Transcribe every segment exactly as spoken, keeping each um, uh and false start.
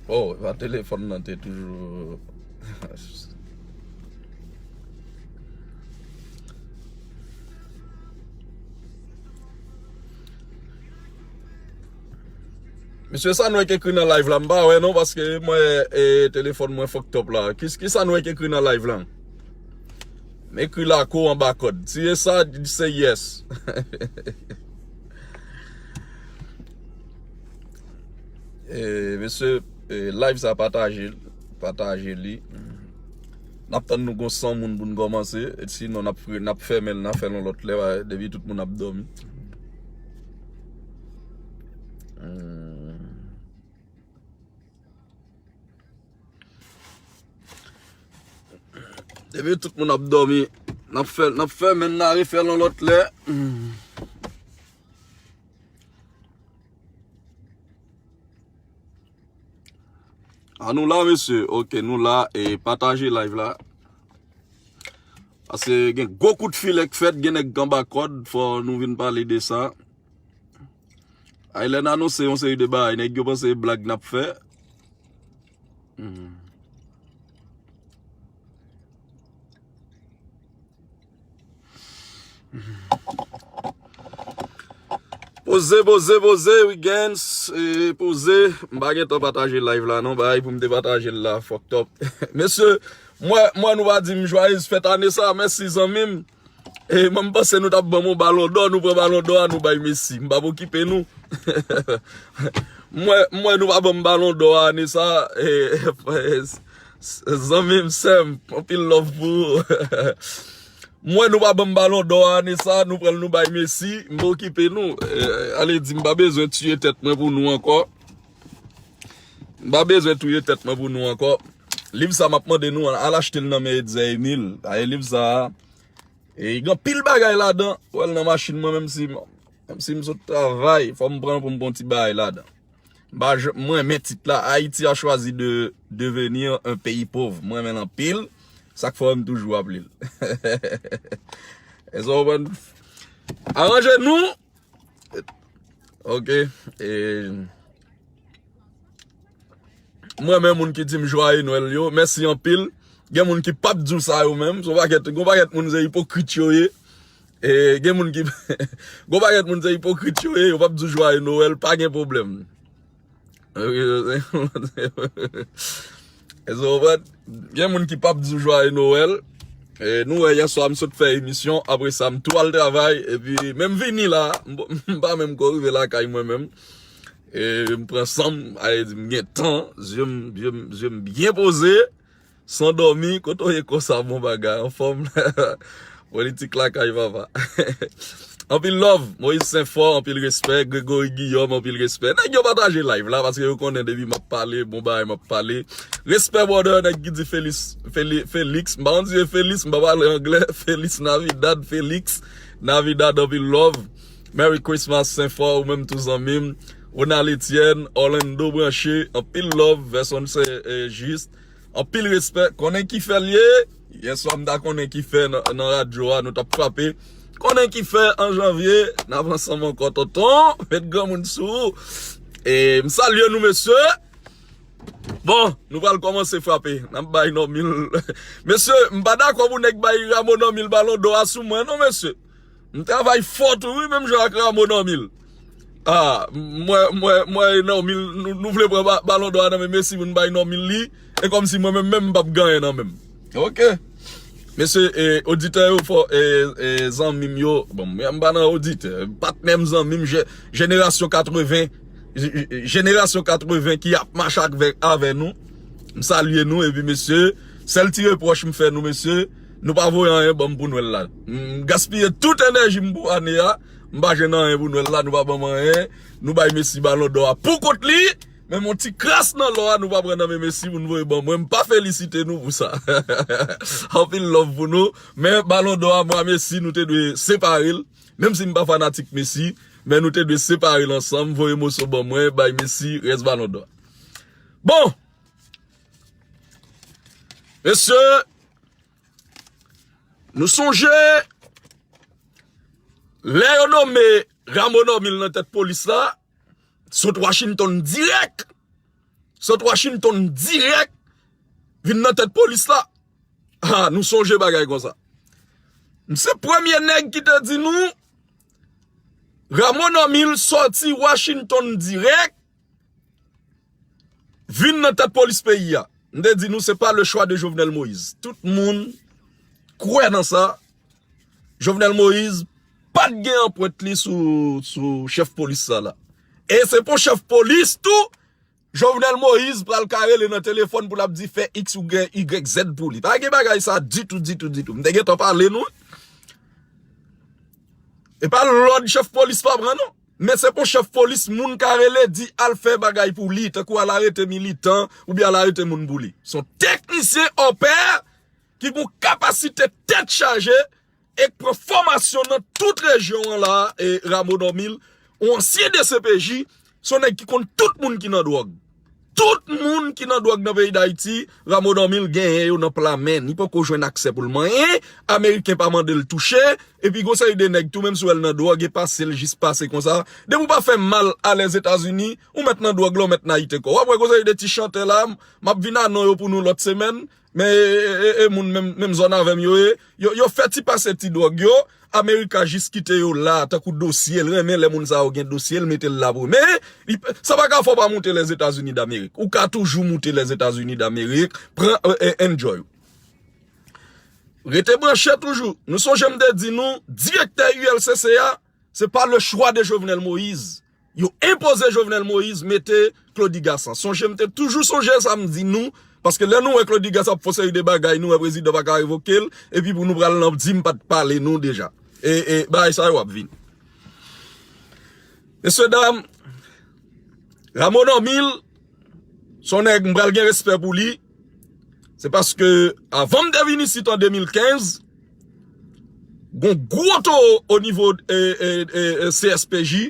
Oh, epa telefòn nan te toujou. Mesye, sa nou wè k ekri nan live la, m pa wè non, paske mwen, e, telefòn mwen fucked up la. Ki, ki sa nou wè k ekri nan live la? M ekri Lakou anba kòd. Si e sa, se yes. E, mesye, e, live sa pataje, pataje li. N ap tann nou gon san moun pou n kòmanse. Sinon, n ap fre-, n ap fèmen l, n a fè l yon lòt lè, depi tout moun ap dòmi. Hmm. Depi tout moun ap dòmi, n ap fè, n ap fèmen l, n a refè l yon lòt lè. Hmm. A nou la, mesye. Ok, nou la. E pataje live la. Paske gen gwo kout filè k fèt, gen nèg k anba kòd, fò nou vin pale de sa. Ay, lè n anonse yon seri de bagay, nèg yo panse e blag n ap fè. Hmm. Poze, poze, poze, Wiggins, e, poze. M pa gen tan pataje live la, non, bay pou m te pataje l la, fucked up. Mesye, mwen, mwen nou pa di m jwayiz fèt ane sa, mèsi zanmi m. E, mwen m panse nou t ap ban m yon balon dò, nou pran balon dò a, nou bay Messi. M p ap okipe nou. Mwen, mwen nou pa ban m balon dò a, ane sa, e, zanmi m, sè m, anpil love pou ou. Mwen, nou pa ban m balon dò a ane sa, nou pran l nou bay Messi, m pa okipe nou. E, ale di, m pa bezwen tiye tèt mwen pou nou ankò. M pa bezwen touye tèt mwen pou nou ankò. Liv sa, m ap mande nou, al achte l nan men Etzer Emile. Aye, liv sa, e, gen anpil bagay ladan. Ou wè l nan machin mwen, menm si, menm si m sot travay, fò m pran pou m pran ti bagay ladan. M pa jan-, mwen renmen tit la, Haïti a choisi de devenir un pays pauvre. Mwen renmen l anpil. Sa k fè m toujou ap li l. Èske w konprann? Aranje nou. Ok. E, mwen renmen moun ki di m jwaye Nwèl yo. Mèsi anpil. Gen moun ki p ap di w sa yo menm. Se yon pakèt, gen yon pakèt moun se ipokrit yo ye. E, gen moun ki, gen yon pakèt moun se ipokrit yo ye, yo p ap di w jwaye Nwèl, pa gen pwoblèm. Èske w konprann? Gen moun ki p ap di w jwaye Nwèl. E, nou wè yè swa m sot fè emisyon, apre sa m tou al travay, epi menm vini la, m, m pa menm ko rive lakay mwen menm. E, m pran san m, ale di m gen tan, zye m, zye m, zye m byen poze. San dòmi, kote w ye konsa, bon bagay, anfòm. Politik lakay papa. Anpil love, Moïse Senfò, anpil respè, Gregory Guillaume, anpil respè. Nèg yo pataje live la, paske yo konnen depi m ap pale, bon bagay m ap pale. Respè brother, nèg ki di Felix, Feli-, Felix, m pa konn si se Felix, m pa pale anglè, Feliz Navidad, Felix, Navidad, anpil love. Merry Christmas, Senfò, ou menm tou zanmi m. Ronald Etienne, Orlando branche, anpil love, Verson se, eh, jis. Anpil respè. Konnen ki fè l ye. Yè swa m ta konnen ki fè nan, nan radyo a, nou t ap frape. Konnen ki fè an janvye, n ap ansanm ankò, tonton. Met granmoun sou ou. E m salye nou, mesye. Bon, nou pral kòmanse frape. N ap bay nòmil. Mesye, m pa dakò pou nèg bay Ramo nòmil balon dò a sou mwen, non, mesye. M travay fò tou, wi, menm jan ak Ramo nòmil. Ah, mwen, mwen, mwen, nòmil, nou, nou vle pran ba-, balon dò a nan men Messi pou n bay nòmil li, e kòmsi mwen menm, menm m p ap gen anyen nan men m. Ok. Mesye, e, oditè yo fò, e, e, zanmi m yo, bon, mwen m pa nan oditè, patnè m, zanmi m, je-, jenerasyon katreven, je-, je-, jenerasyon katreven ki ap mache avè, avè nou. M salye nou, epi mesye, sèl ti repwòch m fè nou, mesye, nou pa voye anyen ban m pou Nwèl la. M gaspiye tout enèji m pou ane a, m pa jwenn anyen pou Nwèl la, nou pa ban m anyen, nou bay Messi balon dò a pou kont li, men yon ti kras nan lò a nou pa pran nan men Messi pou n voye ban mwen, m pa felisite nou pou sa. Anpil love pou nou, men balon dò a mwen a Messi nou te dwe separe l, menm si m pa fanatik Messi, men nou te dwe separe l ansanm, voye moso ban mwen, bay Messi rès balon dò a. Bon! Mesye, nou sonje, lè yo nome Ramo nòmil nan tèt polis la, sot Washington dirèk, sot Washington dirèk vin nan tèt polis la. Ah, nou sonje bagay konsa. M se premye nèg ki te di nou, Rameau Normil sòti Washington dirèk, vin nan tèt polis peyi a. M te di nou, se pa le choix de Jovenel Moïse. Tout moun kwè nan sa. Jovenel Moïse pa t gen anprent li sou, sou chèf polis sa la. E se pou chèf polis tou, Jovenel Moïse pral ka rele nan telefòn pou l ap di fè X ou Y, Y Z pou li. Pa gen bagay sa ditou, ditou, ditou. M te gentan pale nou. E pa lòd chèf polis pa pran non. Men se pou chèf polis moun ka rele di al fè bagay pou li, tankou al arete militan oubyen al arete moun pou li. Se yon teknisyen opè ki gon kapasite tèt chaje e k pran fòmasyon nan tout rejyon an la, e Rameau Normil, yon ansyen D C P J, se yon nèg ki konn tout moun ki nan dwòg. Tout moun ki nan dwòg nan peyi Dayiti, Rameau Normil genyen yo nan pla men. Li poko jwenn aksè pou l manyen, Ameriken pa mande l touche, epi gon seri de nèg tou, menm si w wè l nan dwòg, e pase l jis pase konsa. Depi w pa fè mal a Lèzetazini, ou mèt nan dwòg la, ou mèt nan ayite kò w. W ap wè gon seri de ti chantè la, m ap vin a non yo pou nou lòt semèn, men e, e, e, e moun menm, menm zòn avè m yo ye, yo, yo fè ti pase ti dwòg yo, Amerika jis kite yo la, tankou dosye, l renmen lè moun sa yo gen dosye, l mete l la pou yo. Men, li, sa pa ka fè w pa moute Lèzetazini Damerik. Ou ka toujou moute Lèzetazini Damerik, pran, e, e, enjoy ou. Rete branche toujou. Nou sonje m te di nou, direktè U L C C a, se pa le choix de Jovenel Moïse. Yo enpoze Jovenel Moïse mete Claudy Gassant. Sonje, m te toujou sonje sa m di nou, paske lè nou wè Claudy Gassant ap fè yon seri de bagay, nou wè prezidan pa ka revoke l, epi pou nou pral nan di m pa t pale nou deja. E, e bagay sa yo ap vini. Mesye dam, Rameau Normil, se yon nèg m pral gen respè pou li. Se paske avan m te vin isit an de mil kenz, gon gwo towo o nivo, e, e, e, e, C S P J,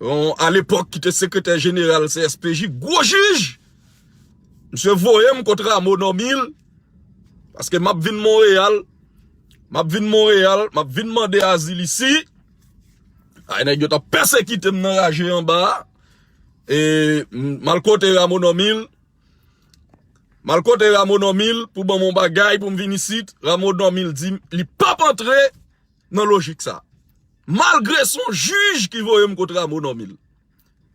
yon, alepòk ki te sekretè jeneral C S P J, gwo jij. Misye voye m kot Rameau Normil, paske m ap vin Monreyal, m ap vin Monreyal, m ap vin mande azil isi. Ay, nèg yo t ap pèsekite m nan raje anba a. E m, m al kote Rameau Normil. M al kote Rameau Normil pou ban m yon bagay pou m vin isit. Rameau Normil di m li p ap antre nan lojik sa. Malgre se yon jij ki voye m kot Rameau Normil.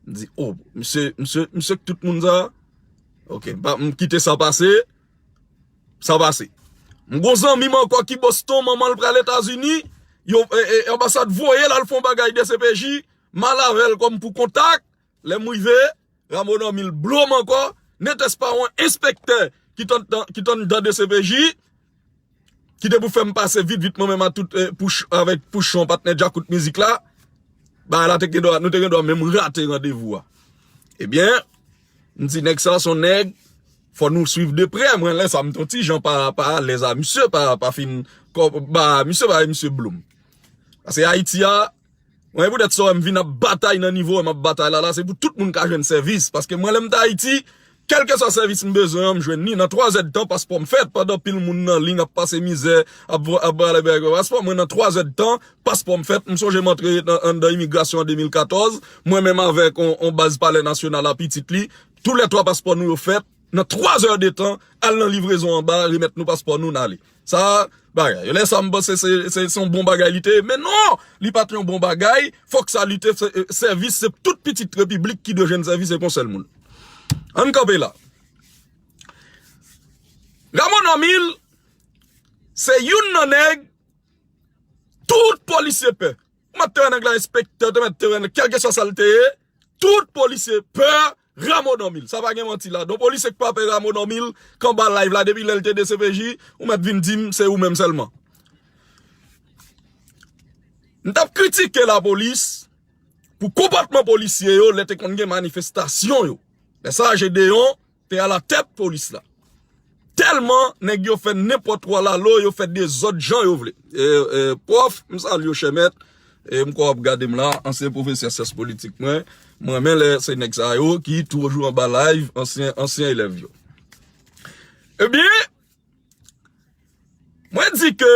M di, o, misye, misye, misye k tout moun sa? Ok, m pa, m kite sa pase. Sa pase. M gon zanmi m ankò ki Boston, manman l pral Etazini. Yo, e, e, anbasad voye l al fè yon bagay D C P J. M al avè l kòm pou kontak. Lè m rive, Rameau Normil blo m ankò. Netès pa yon enspektè ki t anndan, ki t anndan D C P J, ki te pou fè m pase vit vit mwen menm a tout, e, Pouch-, avèk Pouchon, patnè Djakout Mizik la. Bagay la te gen dwa, nou te gen dwa menm rate randevou a. Ebyen, m di nèg sa se yon nèg, fò nou swiv de prè. Mwen lè sa m t yon ti jan pa, pa alèz a misye, pa, pa fin, kò, ba, misye ba, misye blo m. Paske Ayiti a, mwen poutèt sa w wè m vin ap batay nan nivo m ap batay la, la, se pou tout moun ka jwenn sèvis. Paske mwen lè m t Ayiti, kèlkeswa sèvis m bezwen an, m jwenn li. Nan twa zè d tan, paspò m fèt. Pandan pil moun nan liy ap pase mizè, ap, ap, ap, ap, paspò, mwen nan twa zè d tan, paspò m fèt. M sonje m antre nan, anndan imigrasyon an de mil katòz, mwen menm avèk on, on baz Palè Nasyonal a pitit li. Toulètwa paspò nou yo fèt. Nan twa zè de tan, al nan livrezon anba, remèt nou paspò nou, n ale. Sa, bagay. Lè sa, m panse se, se, se yon bon bagay li te ye. Men non, li pa t yon bon bagay. Fòk sa li te se, e, sèvis, se tout pitit repiblik ki dwe jwenn sèvis, se pa yon sèl moun. Ann kanpe la. Rameau Normil, se youn nan nèg tout polisye pè. Ou mèt te wè nèg la enspektè, te mèt te wè nèg, kèlkeswa sa l te ye, tout polisye pè Rameau Normil. Sa pa gen manti ladan. Yon polisye k pa pè Rameau Normil, k anba live la depi lè l te D C P J, ou mèt vin di m se ou menm sèlman. M t ap kritike lapolis pou konpòtman polisye yo lè te konn gen manifestasyon yo. Lè sa, Jedeyon te alatèt polis la. Tèlman nèg yo fè nenpòt kwa lalo, yo fè dezòd jan yo vle. E, e, pwòf, m salye w, chè mèt. E m kwè w ap gade m la, ansyen pwofesè syans politik mwen. Mwen renmen lè se nèg sa yo ki toujou anba live, ansyen, ansyen elèv yo. Ebyen, mwen di ke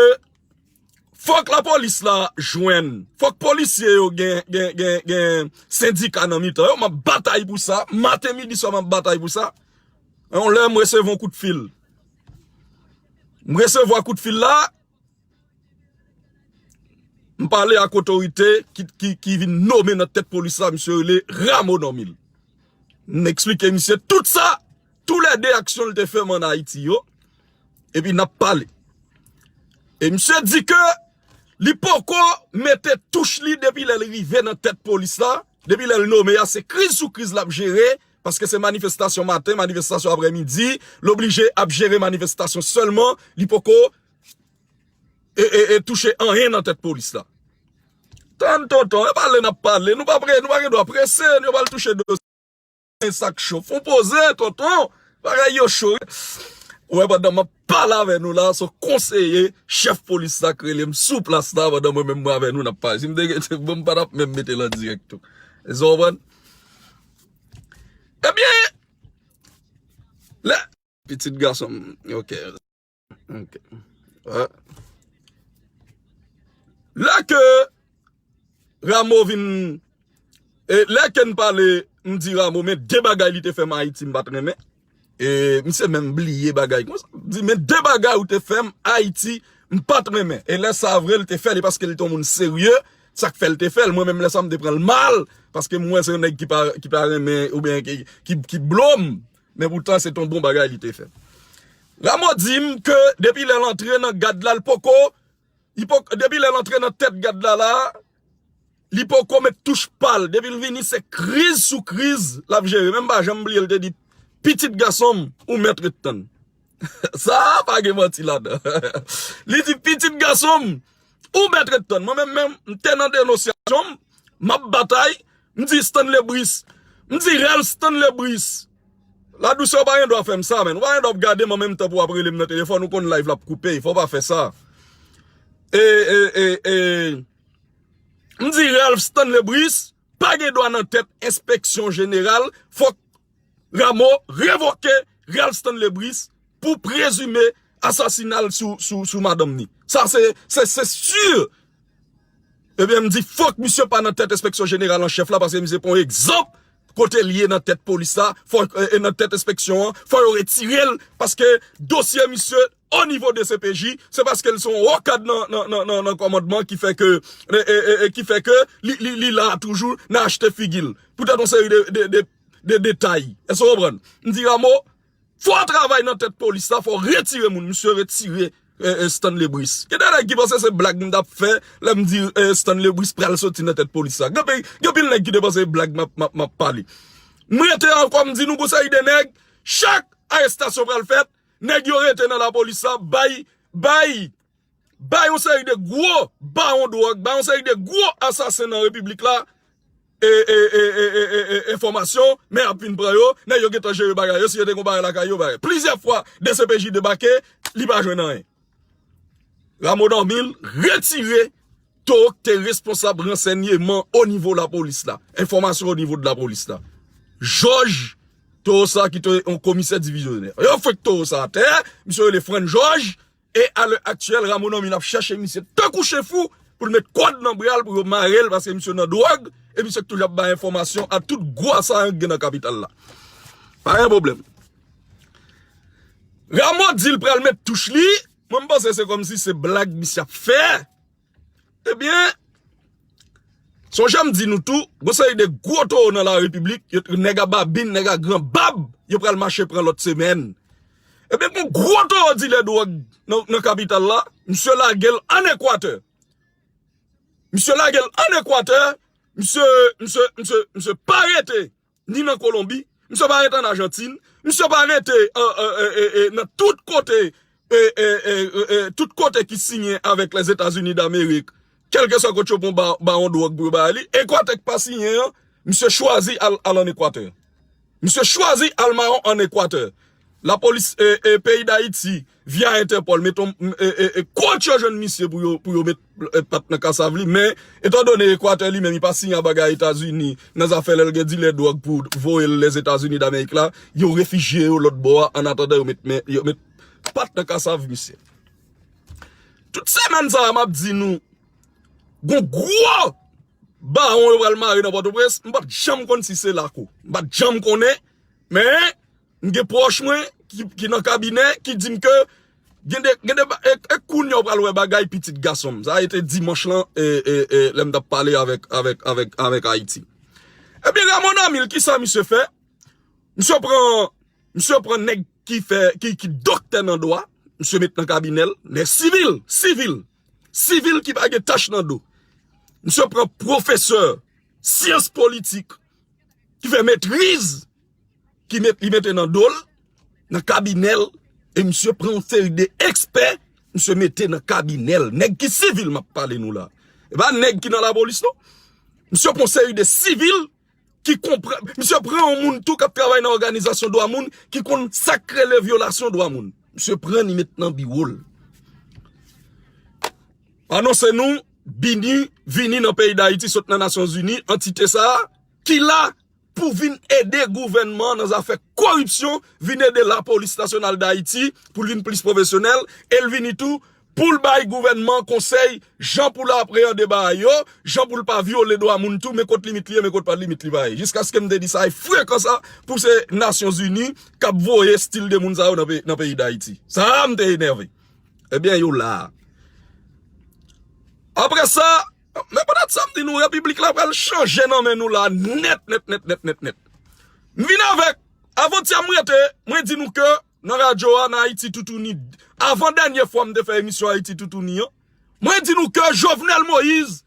Fòk lapolis la jwenn. Fòk polisye yo gen, gen, gen, gen sendika nan mitan yo. M ap batay pou sa. Maten, midi, swa, m ap batay pou sa. Yon lè m resevwa yon kout fil. M resevwa kout fil la. M pale ak otorite ki, ki, ki vin nome nan tèt polis la, misye rele Rameau Normil. M eksplike misye tout sa, tou lè de aksyon l te fè m ann Ayiti yo, epi n ap pale. E misye di ke li poko mete touch li depi lè l rive nan tèt polis la, depi lè l nome a, se kriz sou kriz l ap jere, paske se manifestasyon maten, manifestasyon aprèmidi, l oblije ap jere manifestasyon sèlman, li poko e, e, e touche anyen nan tèt polis la. Tann tonton, e pale n ap pale, nou pa pre, nou pa gen dwa prese, nou pral touche dosye sa k cho. Fon poze, tonton, bagay yo cho. Ou wè, pandan m ap pale avè nou la, se yon konseye chèf polis la k rele m sou plas la, pandan mwen menm mwen avè nou n ap pale. Si m te gen, bon, m pa t ap menm mete l an dirèk tou. Èske w konprann? Ebyen, lè pitit gason m, ok. Ok. Ah. Lè ke Rameau vin, e lè ke n pale, m di Rameau, men de bagay li te fè m Ayiti, m pa t renmen. E misye menm bliye bagay konsa. M di, men de bagay ou te fè m Ayiti, m pa t renmen. E lè sa vre, l te fè l, e paske l te yon moun serye, sa k fè l te fè l. Mwen menm, lè sa, m te pran l mal, paske m wè se yon nèg ki pa, ki pa renmen, oubyen ki, ki, ki blo m. Men poutan, se t on bon bagay li te fè. Rameau di m ke depi lè l antre nan gad la, l poko, li poko, depi lè l antre nan tèt gad la, la, li poko met touch pa l. Depi l vini, se kriz sou kriz l ap jere. Men m pa janm bliye, l te di, pitit gason m, ou mèt ret tann. Sa a pa gen manti ladan. Li di, pitit gason m, ou mèt ret tann. Mwen menm, menm, m te nan denonsyasyon m, m ap batay, m di Stanley Brice, m di Ralph Stanley Brice. Ladousè, ou pa gen dwa fè m sa, men. Ou pa gen dwa ap gade m an menm tan pou w ap rele m nan telefòn, ou konn live la ap koupe, fò w pa fè sa. E, e, e, e, m di Ralph Stanley Brice, pa gen dwa nan tèt enspeksyon jeneral, fòk Rameau revoke Ralph Stanley Brice pou prezime asasina l sou, sou, sou madanm ni. Sa se, se, se si. Ebyen, m di fòk misye pa nan tèt enspeksyon jeneral an chèf la, paske misye pa yon egzanp kote l ye nan tèt polis la, fò, e, e, nan tèt enspeksyon an, fò yo retire l, paske dosye misye o nivo D C P J, se paske l se yon wo kad nan, nan, nan, nan, nan kòmandman ki fè ke, e, e, e, e, ki fè ke li, li, li la toujou nan achte figi l. Poutèt yon seri de, de, de, de detay. Èske w konprann? M di Rameau, fò w travay nan tèt polis la, fò w retire moun. Misye retire, e, e, Stanley Brice. Gen de nèg ki panse se blag m t ap fè, lè m di, e, Stanley Brice pral soti nan tèt polis la. Gen anpil, gen anpil nèg ki te panse se blag m ap, m ap, m ap pale. M rete ankò, m di nou gon seri de nèg, chak arestasyon pral fèt, nèg yo rete nan lapolis la, bay, bay, bay yon seri de gwo bawon dwòg, bay yon seri de gwo asasen nan repiblik la, e, e, e, e, e, e, e, enfòmasyon, men y ap vin pran yo, nèg yo gentan jere bagay yo, si yo te gon bagay lakay yo, bagay. Plizyè fwa, D C P J debake, li pa jwenn anyen. Rameau Normil retire towo ki te responsab ransèyman o nivo lapolis la, enfòmasyon o nivo de lapolis la. Jòj, towo sa ki te yon komisè divizyonè. Yo fwenk towo sa atè, misye rele Frann Jòj, e a lè aktyèl, Rameau Normil ap chèche misye tankou chen fou pou l met kòd nan bra l, pou yo mare l, paske misye nan dwòg, e misye k toujou ap bay enfòmasyon a tout gwo asayan k gen nan kapital la. Pa gen pwoblèm. Rameau di l pral met touch li, mwen m panse se kòmsi se blag misye ap fè. Ebyen, sonje m di nou tou, gon seri de gwo towo nan larepiblik, yo, nèg a babin, nèg a gran bab, yo pral mache pran lòt semèn. Ebyen, gon gwo towo dilè dwòg nan, nan kapital la, misye lage l ann Ekwatè. Misye lage l ann Ekwatè, misye, misye, misye, misye pa rete ni nan Kolonbi, misye pa rete ann Ajantin, misye pa rete, e, e, e, e, e, nan tout kote, e, e, e, e, e, tout kote ki siyen avèk Lèzetazini Damerik, kèlkeswa kote yo pran ba-, bawon dwòg pou yo bay li, Ekwatè k pa siyen an, misye chwazi al, al ann Ekwatè. Misye chwazi al mawon ann Ekwatè. Lapolis, e, e, peyi Dayiti, via Entèpòl, met on, e, e, e, kont yo jwenn misye pou yo, pou yo met, e, pat nan kasav li, men, etandone Ekwatè li menm, li pa siyen bagay Etazini nan zafè lè l gen dilè dwòg pou voye l Lèzetazini Damerik la, yo refijye yo lòt bò a, annatandan yo met men, yo met pat nan kasav misye. Tout semèn sa a, m ap di nou, gon gwo bawon yo pral mare nan Pòtoprens, m pa t janm konn si se la kou. M pa t janm konnen, men m gen pwòch mwen ki, ki nan kabinè, ki di m ke gen de, gen de, e, e kounye a w pral wè bagay pitit gason m. Sa a te dimanch lan, e, e, e, lè m t ap pale avèk, avèk, avèk, avèk Ayiti. Ebyen, Ramon Amil, kisa misye fè? Misye pran, misye pran nèg ki fè, ki, ki doktè nan dwa, misye met nan kabinè l, nèg sivil, sivil, sivil ki pa gen tach nan do. Misye pran pwofesè syans politik ki fè metriz, ki met, li mete nan do l, nan kabinè l, e misye pran yon seri de ekspè, misye mete nan kabinè l. Nèg ki sivil m ap pale nou la. E pa nèg ki nan lapolis, non. Misye pran yon seri de sivil ki konprann. Misye pran yon moun tou k ap travay nan òganizasyon dwa moun, ki konn sa k rele vyolasyon dwa moun. Misye pran li met nan biwo l. Anonse nou, Bini vini nan peyi Dayiti, sot nan Nasyonzini, antite sa a, ki la pou vin ede gouvènman an nan zafè koripsyon, vin ede Lapolis Nasyonal Dayiti pou l vin plis pwofesyonèl, e l vini tou pou l bay gouvènman an konsèy jan pou l apreyande bagay yo, jan pou l pa vyole dwa moun tou, men kot limit li ye, men kot pa limit li pa ye. Jiskaske m te di sa, e frekan sa pou se Nasyonzini k ap voye stil de moun sa yo nan peyi, nan peyi Dayiti. Sa a m te enève. Ebyen, yo la a. Apre sa, men poutèt sa m di nou, repiblik la pral chanje nan men nou la nèt, nèt, nèt, nèt, nèt, nèt. M vin avèk, avantyè m rete, mwen di nou ke nan radyo a, nan Ayiti Toutouni, avan dènye fwa m te fè emisyon Ayiti Toutouni an, mwen di nou ke Jovenel Moïse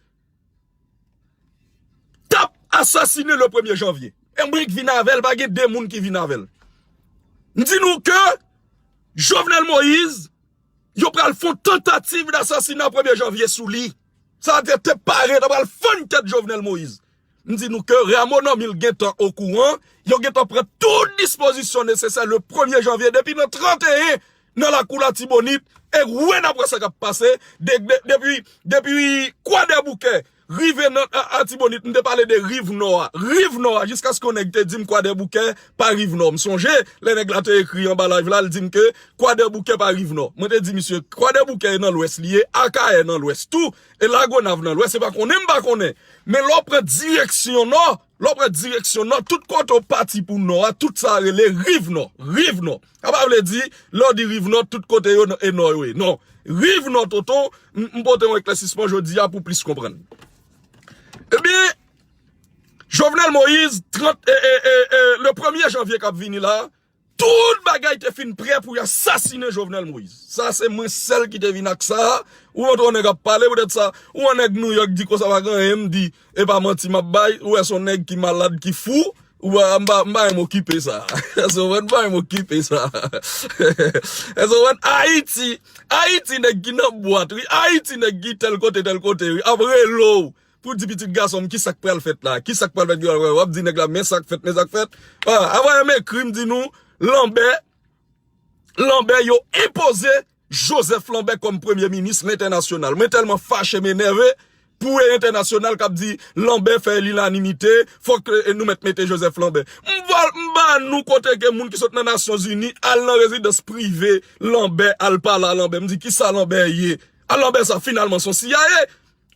t ap asasinen le premye janvye. E mwen k vin avè l, pa gen de moun ki vin avè l. M di nou ke Jovenel Moïse, yo pral fè yon tantativ dasasina premye janvye sou li. Sa te, te pare, yo pral fann tèt Jovenel Moïse. M di nou ke Rameau Normil gentan okouran, yo gentan pran tout dispozisyon nesesè le premye janvye, depi nan tranteyen nan lakou Latibonit, e wè n ap wè sa k ap pase, de, de, depi, depi Kwadèboukè, rive nan A-, Atibonit, m te pale de riv nò a. Riv nò a, jiskaske yon nèg te di m Kwadèboukè pa riv nò. M sonje, lè nèg la te ekri anba live la, l di m ke Kwadèboukè pa riv nò. Mwen te di misye, Kwadèboukè nan lwès li ye, Akayè nan lwès tou, e Lagonav nan lwès, se pa konnen m pa konnen. Men lè w pran direksyon nò, lè w pran direksyon nò, tout kote w pati pou nò a, tout sa rele riv nò, riv nò. Sa pa vle di, lè w di riv nò, tout kote yo e nò yo ye. Non. Riv nò, tonton, m, m pote yon eklèsisman jodi a pou plis konprann. Ebyen, Jovenel Moïse, trant, e, e, e, e, le premye janvye k ap vini la, tout bagay te fin prè pou y asasinen Jovenel Moïse. Sa se mwen sèl ki te vin ak sa. Ou montre yon nèg ap pale, poutèt sa, ou yon nèg Nouyòk di konsa pa gen anyen, m di, e pa manti m ap bay, ou wè se yon nèg ki malad, ki fou, ou wè, m pa, m pa menm okipe sa. Èske w konprann? M pa menm okipe sa. Èske w konprann? Ayiti, Ayiti nèg ki nan bwat, wi. Ayiti nèg ki tèl kote, tèl kote, wi. Ap rele w pou di pitit gason m, kisa k pral fèt la? Kisa k pral fèt? W ap di nèg la, men sa k fèt, men sa k fèt. Ah, avan yo m ekri, m di nou, Lanbè, Lanbè, yo enpoze Joseph Lambert kòm premye minis lentènasyonal. Mwen tèlman fache, m enève pou entènasyonal k ap di Lanbè fè linanimite, fòk, eh, nou mèt mete Joseph Lambert. M ba, m ba nou kote ke moun ki sot nan Nasyonzini al nan rezidans prive Lanbert, al pale a Lanbert. M di, kisa Lanbert ye? A Lanbert sa finalman se yon C I A?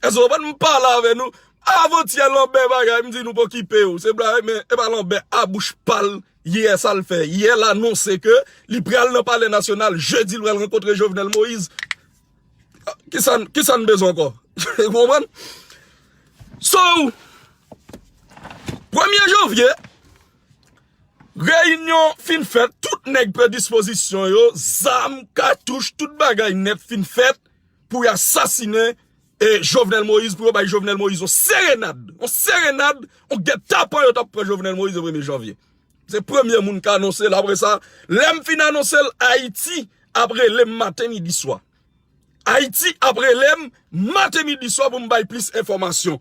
Èske w konprann? M pale avè nou. Avantyè Lanbè bagay, m di nou pa okipe w. Se blag, men e pa Lanbè a bouch pa l. Yè sa l fè. Yè l anonse ke li pral nan Palè Nasyonal. Jedi l pral rankontre Jovenel Moïse. Kisa, kisa n bezwen ankò? Ou konprann? So, premye janvye, reyinyon fin fèt, tout nèg pran dispozisyon yo, zam, katouch, tout bagay nèt fin fèt pou y asasinen e Jovenel Moïse, pou yo bay Jovenel Moïse yon serenad. Yon serenad, yon gètapan yo t ap pran Jovenel Moïse le premye janvye. Se premye moun k anonse l. Apre sa, lè m fin anonse l, Ayiti ap rele m maten, midi, swa. Ayiti ap rele m maten, midi, swa pou m bay plis enfòmasyon.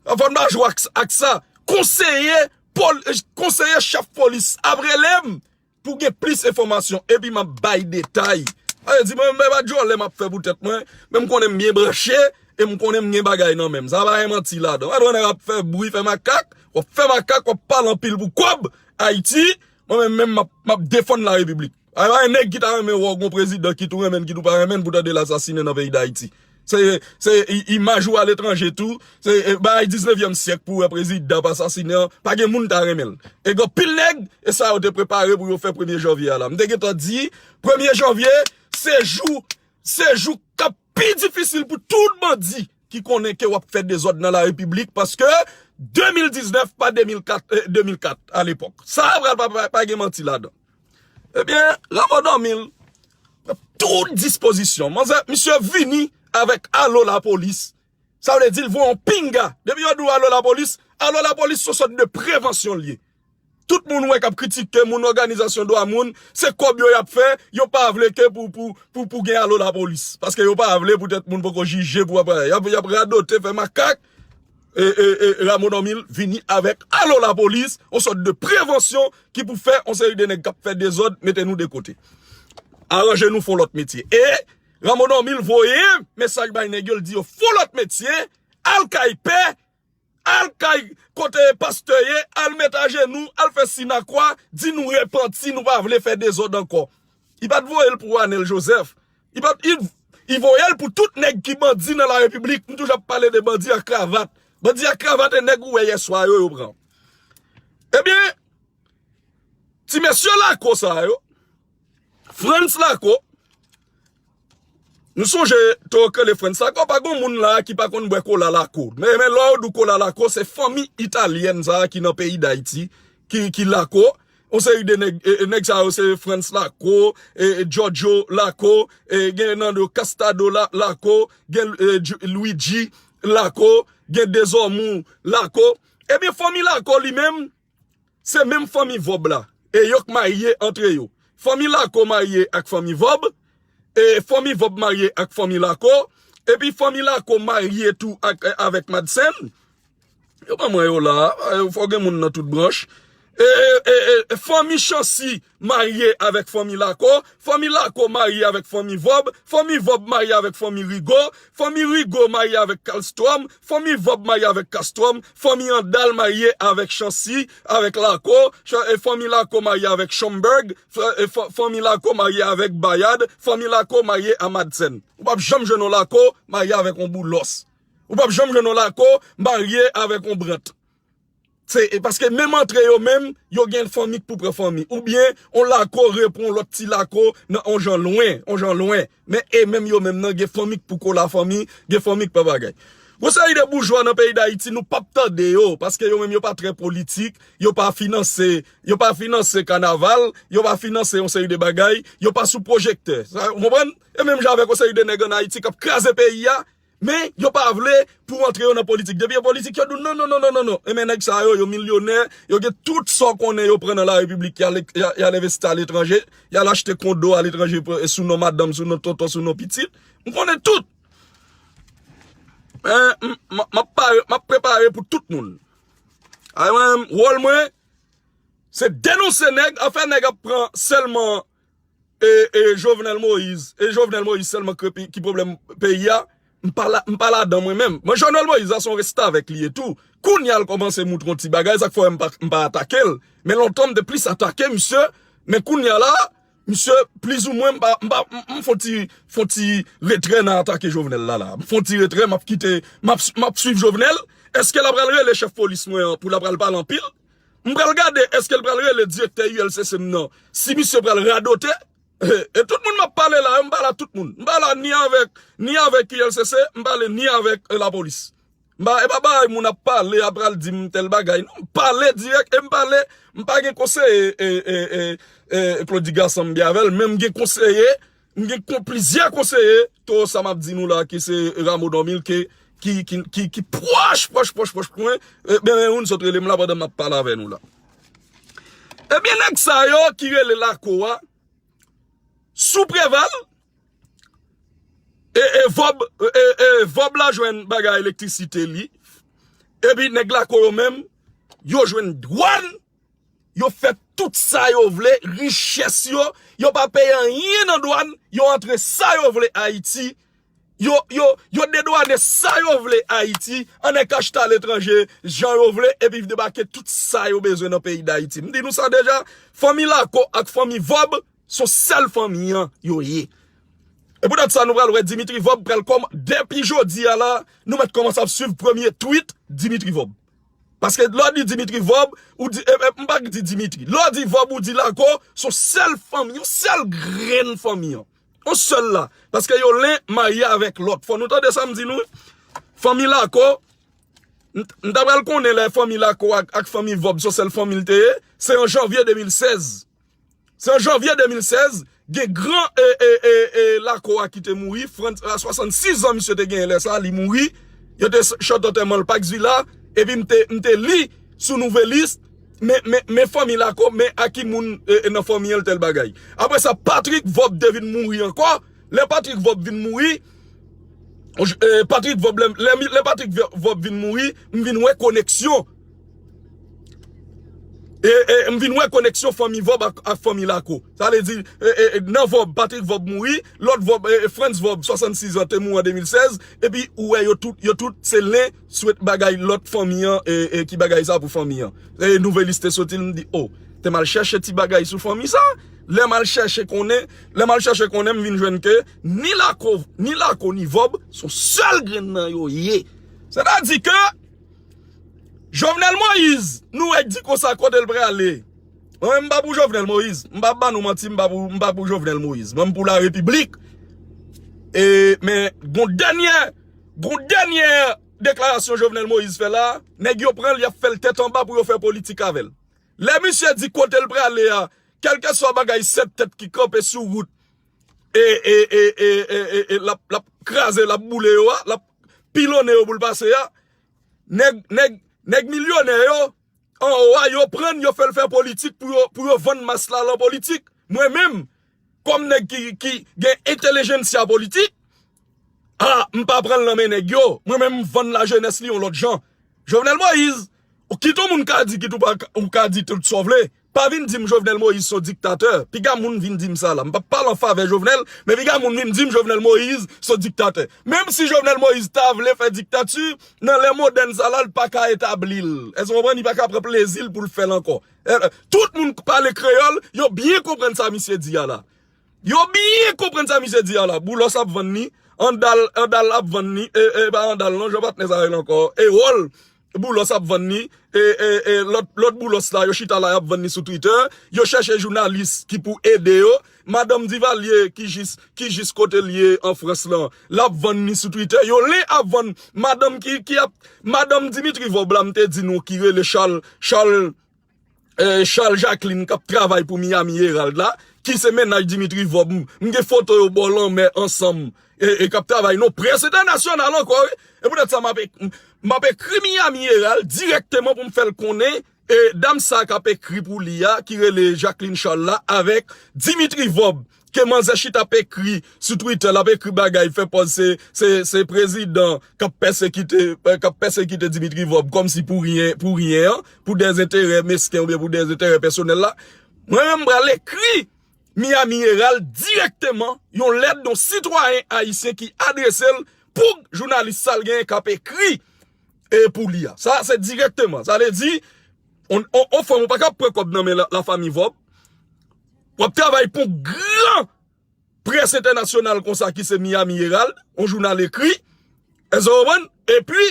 Fò n pa jwe ak, ak sa. Konseye, pol-, konseye chèf polis ap rele m pou gen plis enfòmasyon, epi m ap bay detay. Sa vle di, mwen menm, e pa djòlè m ap fè pou tèt mwen, men m konnen m byen branche, e m konnen m gen bagay nan men m. Sa pa gen manti ladan. Ou wè nèg ap fè bri, fè makak, w ap fè makak, w ap pale anpil pou kòb, Ayiti, mwen menm, menm m ap, m ap defann larepiblik. A pa gen nèg ki ta renmen wè w gon prezidan ki tou renmen ki tou pa renmen pou tande l asasinen nan peyi Dayiti. Se, se i- imaj ou aletranje tou. Se e, bagay diznevyèm syèk pou wè prezidan ap asasinen an. Pa gen moun ta renmen l. E gen pil nèg, e sa yo te prepare pou yo fè premye janvye a la. M te gentan di, premye janvye, se jou, se jou k ap pi difisil pou tout bandi ki konnen ke w ap fè dezòd nan la repiblik, paske de mil diznèf pa de mil kat, eh, de mil kat a lepòk. Sa a pral pa, pa, pa gen manti ladan. Ebyen, Rameau Dormil pran tout dispozisyon. Manzè, misye vini avèk alo lapolis. Sa vle di l voye yon pinga. Depi yo di w alo lapolis, alo lapolis se yon sòt de prevansyon l ye. Tout moun wè k ap kritike moun, òganizasyon dwa moun, se kòb yo y ap fè, yo pa vle ke pou, pou, pou, pou gen alo lapolis. Paske yo pa vle poutèt moun poko jije pou ap, y ap, y ap radote, fè makak. E, e, e Rameau Dormil vini avèk alo lapolis, yon sòt de prevansyon ki pou fè yon seri de nèg k ap fè dezòd mete nou de kote. Aranje nou fè yon lòt metye. E Rameau Dormil voye mesaj bay nèg yo, l di yo fè yon lòt metye, al kay pè, al kay kote pastè ye, al met ajenou, al fè sinakwa, di nou repanti, nou pa vle fè dezòd ankò. Li pa t voye l pou Anèl Jozèf. Li pa t, li, li voye l pou tout nèg ki bandi nan la repiblik. M toujou ap pale de bandi a kravat. Bandi a kravat e nèg ou wè yèswa yo, yo pran. Ebyen, ti mesye Lako sa yo, Frantz Lako, nou sonje, to yo k rele Frantz Lako, pa gon moun la ki pa konn bwè kola Lako. Men, men lè yo di w kola Lako, se fanmi italyèn sa a ki nan peyi Dayiti, ki, ki Lako. Yon seri de nèg, e, e, nèg sa yo se Frantz Lako, e, e, Giorgio Lako, e, gen nan yo Castado La, Lako, gen, e, Ju- Luigi Lako, gen Dezòmou Lako. Ebyen, fanmi Lako li menm, se menm fanmi Vòb la. E yo k marye antre yo. Fanmi Lako marye ak fanmi Vòb, e fanmi Vòb marye ak fanmi Lako, epi fanmi Lako marye tou ak, avèk Madsen. Yo pa mwen yo la, e, fò gen moun nan tout branch. E, e, e, e, fanmi Chancy marye avèk fanmi Lako, fanmi Lako marye avèk fanmi Vòb, fanmi Vòb marye avèk fanmi Rigo, fanmi Rigo marye avèk Kalstwòm, fanmi Vòb marye avèk Kalstwòm, fanmi Andal marye avèk Chancy, avèk Lako, Chan- e, fanmi Lako marye avèk Schomburg, fa- e, fa- fanmi Lako marye avèk Bayard, fanmi Lako marye a Madsen. Ou p ap janm jwenn yon Lako marye avèk yon Boulos. Ou p ap janm jwenn yon Lako marye avèk yon Brandt. Se e paske menm antre yo menm, yo gen fanmi k pou pran fanmi. Oubyen, yon Lako repran yon lòt ti Lako nan yon jan lwen, yon jan lwen. Men e menm yo menm nan gen fanmi k pou kola fanmi, gen fanmi k pa bagay. Gon seri de boujwa nan peyi Dayiti, nou p ap tande yo, paske yo menm yo pa trè politik, yo pa finanse, yo pa finanse kanaval, yo pa finanse yon seri de bagay, yo pa sou pwojektè. Sa, ou konprann? E menm jan avèk yon seri de nèg ann Ayiti k ap kraze peyi a, men yo pa vle pou antre yo nan politik. Depi yo politik, yo di w non, non, non, non, non, non. E men nèg sa yo, yo milyonè, yo gen tout sa w konnen yo pran nan la repiblik, y al, y al, y al envesti aletranje, y al achte kondo aletranje pou- sou non madanm, sou non tonton, sou non pitit. M konnen tout. Men, m, m, m ap pare, m ap prepare pou tout moun. Ay mwen, wòl mwen, se denonse nèg, afè nèg ap pran sèlman e, e Jovenel Moïse, e Jovenel Moïse sèlman ki, ki pwoblèm peyi a, m pa la, m pa ladan mwen menm. Mwen, Jovenel Moïse la, se yon restavèk li ye tou. Kounye a, l kòmanse moutre yon ti bagay, sa k fè m pa, m pa atake l. Men lontan, m te plis atake misye, men kounye a la, misye, plizoumwen, m pa, m pa, m, m fè yon ti, fè yon ti retrè nan atake Jovenel la, la. M fè yon ti retrè, m ap kite, m ap, m ap swiv Jovenel. Èske l ap pral rele chèf polis mwen an pou l ap pral pale anpil? M pral gade, èske l pral rele direktè U L C C m nan? Si misye pral radote, e tout moun m ap pale la, m pale a tout moun. M pale a ni avèk, ni avèk U L C C, m pale ni avèk, e, lapolis. M pa, e pa bagay moun ap pale, ap pral di m tèl bagay. Non, m pale dirèk, e m pale, m pa gen konseye, e, e, e, e, Claudy Gassant m byen avè l, men m gen konseye, m gen kon- plizyè konseye, to sa m ap di nou la, ki se Rameau Dormil, ke, ki, ki, ki, ki pwòch, pwòch, pwòch, pwòch mwen, e, ben, ben, youn sot rele m la pandan m ap pale avè nou la. Ebyen, nèg sa yo ki rele Lako a, sou Preval, e, e, Vòb, e, e, Vòb la jwenn bagay elektrisite li, epi nèg Lako yo menm, yo jwenn dwàn, yo fè tout sa yo vle, richès yo, yo pa peye anyen nan dwàn, yo antre sa yo vle Ayiti, yo, yo, yo dedwane sa yo vle Ayiti, ann achte aletranje, jan yo vle, epi debake tout sa yo bezwen nan peyi Dayiti. M di nou sa deja, fanmi Lako ak fanmi Vòb, se yon sèl fanmi an yo ye. E poutèt sa, nou pral wè Dimitri Vorbe pral kòm, depi jodi a la, nou mèt kòmanse ap swiv premye tweet Dimitri Vorbe. Paske lè w di Dimitri Vorbe, ou di, e, e, m pa di Dimitri. Lè w di Vorbe, ou di Lako, se yon sèl fanmi, yon sèl grenn fanmi an. Yon sèl la. Paske yo len marye avèk lòt. Fò nou tande sa m di nou. Fanmi Lako, m, m ta pral konnen lè fanmi Lako ak, ak fanmi Vorbe, se yon sèl fanmi l te ye. Se an janvye de mil sèz. Se an janvye de mil sèz, gen gran, e, e, e, e, Lako a ki te mouri, Frantz, a swasannsis zan misye te genyen lè sa, li mouri. Yo te s-, chante antèman l Pax Villa, epi m te, m te li sou Nouvelliste, men, men, men fanmi Lako, men a ki moun, e, e, nan fanmi an l tèl bagay. Apre sa, Patrick Vorbe te vin mouri ankò. Lè Patrick Vorbe vin mouri, e, Patrick Vorbe, lè, lè, lè Patrick Vorbe vin mouri, m vin wè koneksyon. E, e, m vin wè koneksyon fanmi Vorbe ak, ak fanmi Lako. Sa vle di, e, e, e, nan Vorbe, Patrick Vorbe mouri, lòt Vorbe, e, e, Frantz Vorbe, swasannsis an, te mouri an de mil sèz, epi ou wè yo tout, yo tout se len swet bagay lòt fanmi an, e, e, ki bagay sa pou fanmi an. E, Nouvelliste te soti l, m di, o, te m al chèche ti bagay sou fanmi sa. Lè m al chèche konnen, lè m al chèche konnen, m vin jwenn ke ni Lako, ni Lako, ni Vorbe, se yon sèl grenn nan yo ye. Sètadi ke Jovenel Moïse, nou wè di konsa kote l prale. Mwen menm m pa pou Jovenel Moïse. M pa ba nou manti, m pa pou, m pa pou Jovenel Moïse. Mwen m pou la repiblik. E, men, gon dènyè, gon dènyè deklarasyon Jovenel Moïse fè la, nèg yo pran l, y ap fè l tèt anba pou yo fè politik avè l. Lè misye di kote l prale a, kèlkeswa bagay sèt tèt ki kanpe sou wout, e, e, e, e, e, e, e, l ap, l ap kraze, l ap boule yo a, l ap pilonnen yo pou l pase a, nèg, nèg, nèg milyonè yo, anwo a, yo pran l, yo fè l fè politik pou yo, pou yo vann mas la lan politik. Mwen menm, kòm nèg ki, ki gen entèlijensya politik, a, m pa pran l nan men nèg yo. Mwen menm, m vann lajenès li yon lòt jan. Jovenel Moïse, ou kit yon moun ka di, kit ou pa, ou ka di tout sa w vle. Pa vin di m Jovenel Moïse se yon diktatè. Piga moun vin di m sa la. M p ap pale an favè Jovenel, men piga moun vin di m Jovenel Moïse se yon diktatè. Menm si Jovenel Moïse ta vle fè diktati, nan lè modèn sa la, l pa ka etabli l. Èske w konprann? Li pa ka pran plezi l pou l fè l ankò. E, tout moun k pale kreyòl, yo byen konprann sa misye di a la. Yo byen konprann sa misye di a la. Boulos ap vann li, Andal, Andal ap vann li, e, e, pa Andal non, jan patnè sa rele ankò, Erol, Boulos ap vann li, e, e, e, lòt, lòt Boulos la, yo chita la, y ap vann li sou Twitter, yo chèche jounalis ki pou ede yo, madanm Divalye ki jis, ki jis kote l ye an Frans lan, l ap vann li sou Twitter, yo len ap vann madanm ki, ki ap, madanm Dimitri Vorbe la, m te di nou ki rele Charles, Charles, e, Charles Jacqueline k ap travay pou Miami Herald la, ki se mennaj Dimitri Vorbe, m, m gen foto yo bò lanmè ansanm, e, e k ap travay nan près entènasyonal ankò, wi. E poutèt sa, m ap ek-, m ap ekri Miami Herald dirèkteman pou m fè l konnen, e, dam sa k ap ekri pou li a, ki rele Jacqueline Charles la, avèk Dimitri Vorbe, ke manzè chita ap ekri sou Twitter, l ap ekri bagay, fè pòz se, se, se prezidan k ap pèsekite, e, k ap pèsekite Dimitri Vorbe kòmsi pou ryen, pou ryen an, pou dèzenterè mesken oubyen pou dèzenterè pèsonèl la. Mwen menm, m pral ekri Miami Herald dirèkteman yon lèt yon sitwayen ayisyen ki adrese l pou jounalis sa l genyen k ap ekri, e, pou li a. Sa, se dirèkteman. Sa vle di, on, on, on fanm ou pa ka pran kòb nan men la, lafanmi Vorbe. W ap travay pou yon gran près entènasyonal konsa ki se Miami Herald, yon jounal ekri. Èske w konprann? Epi,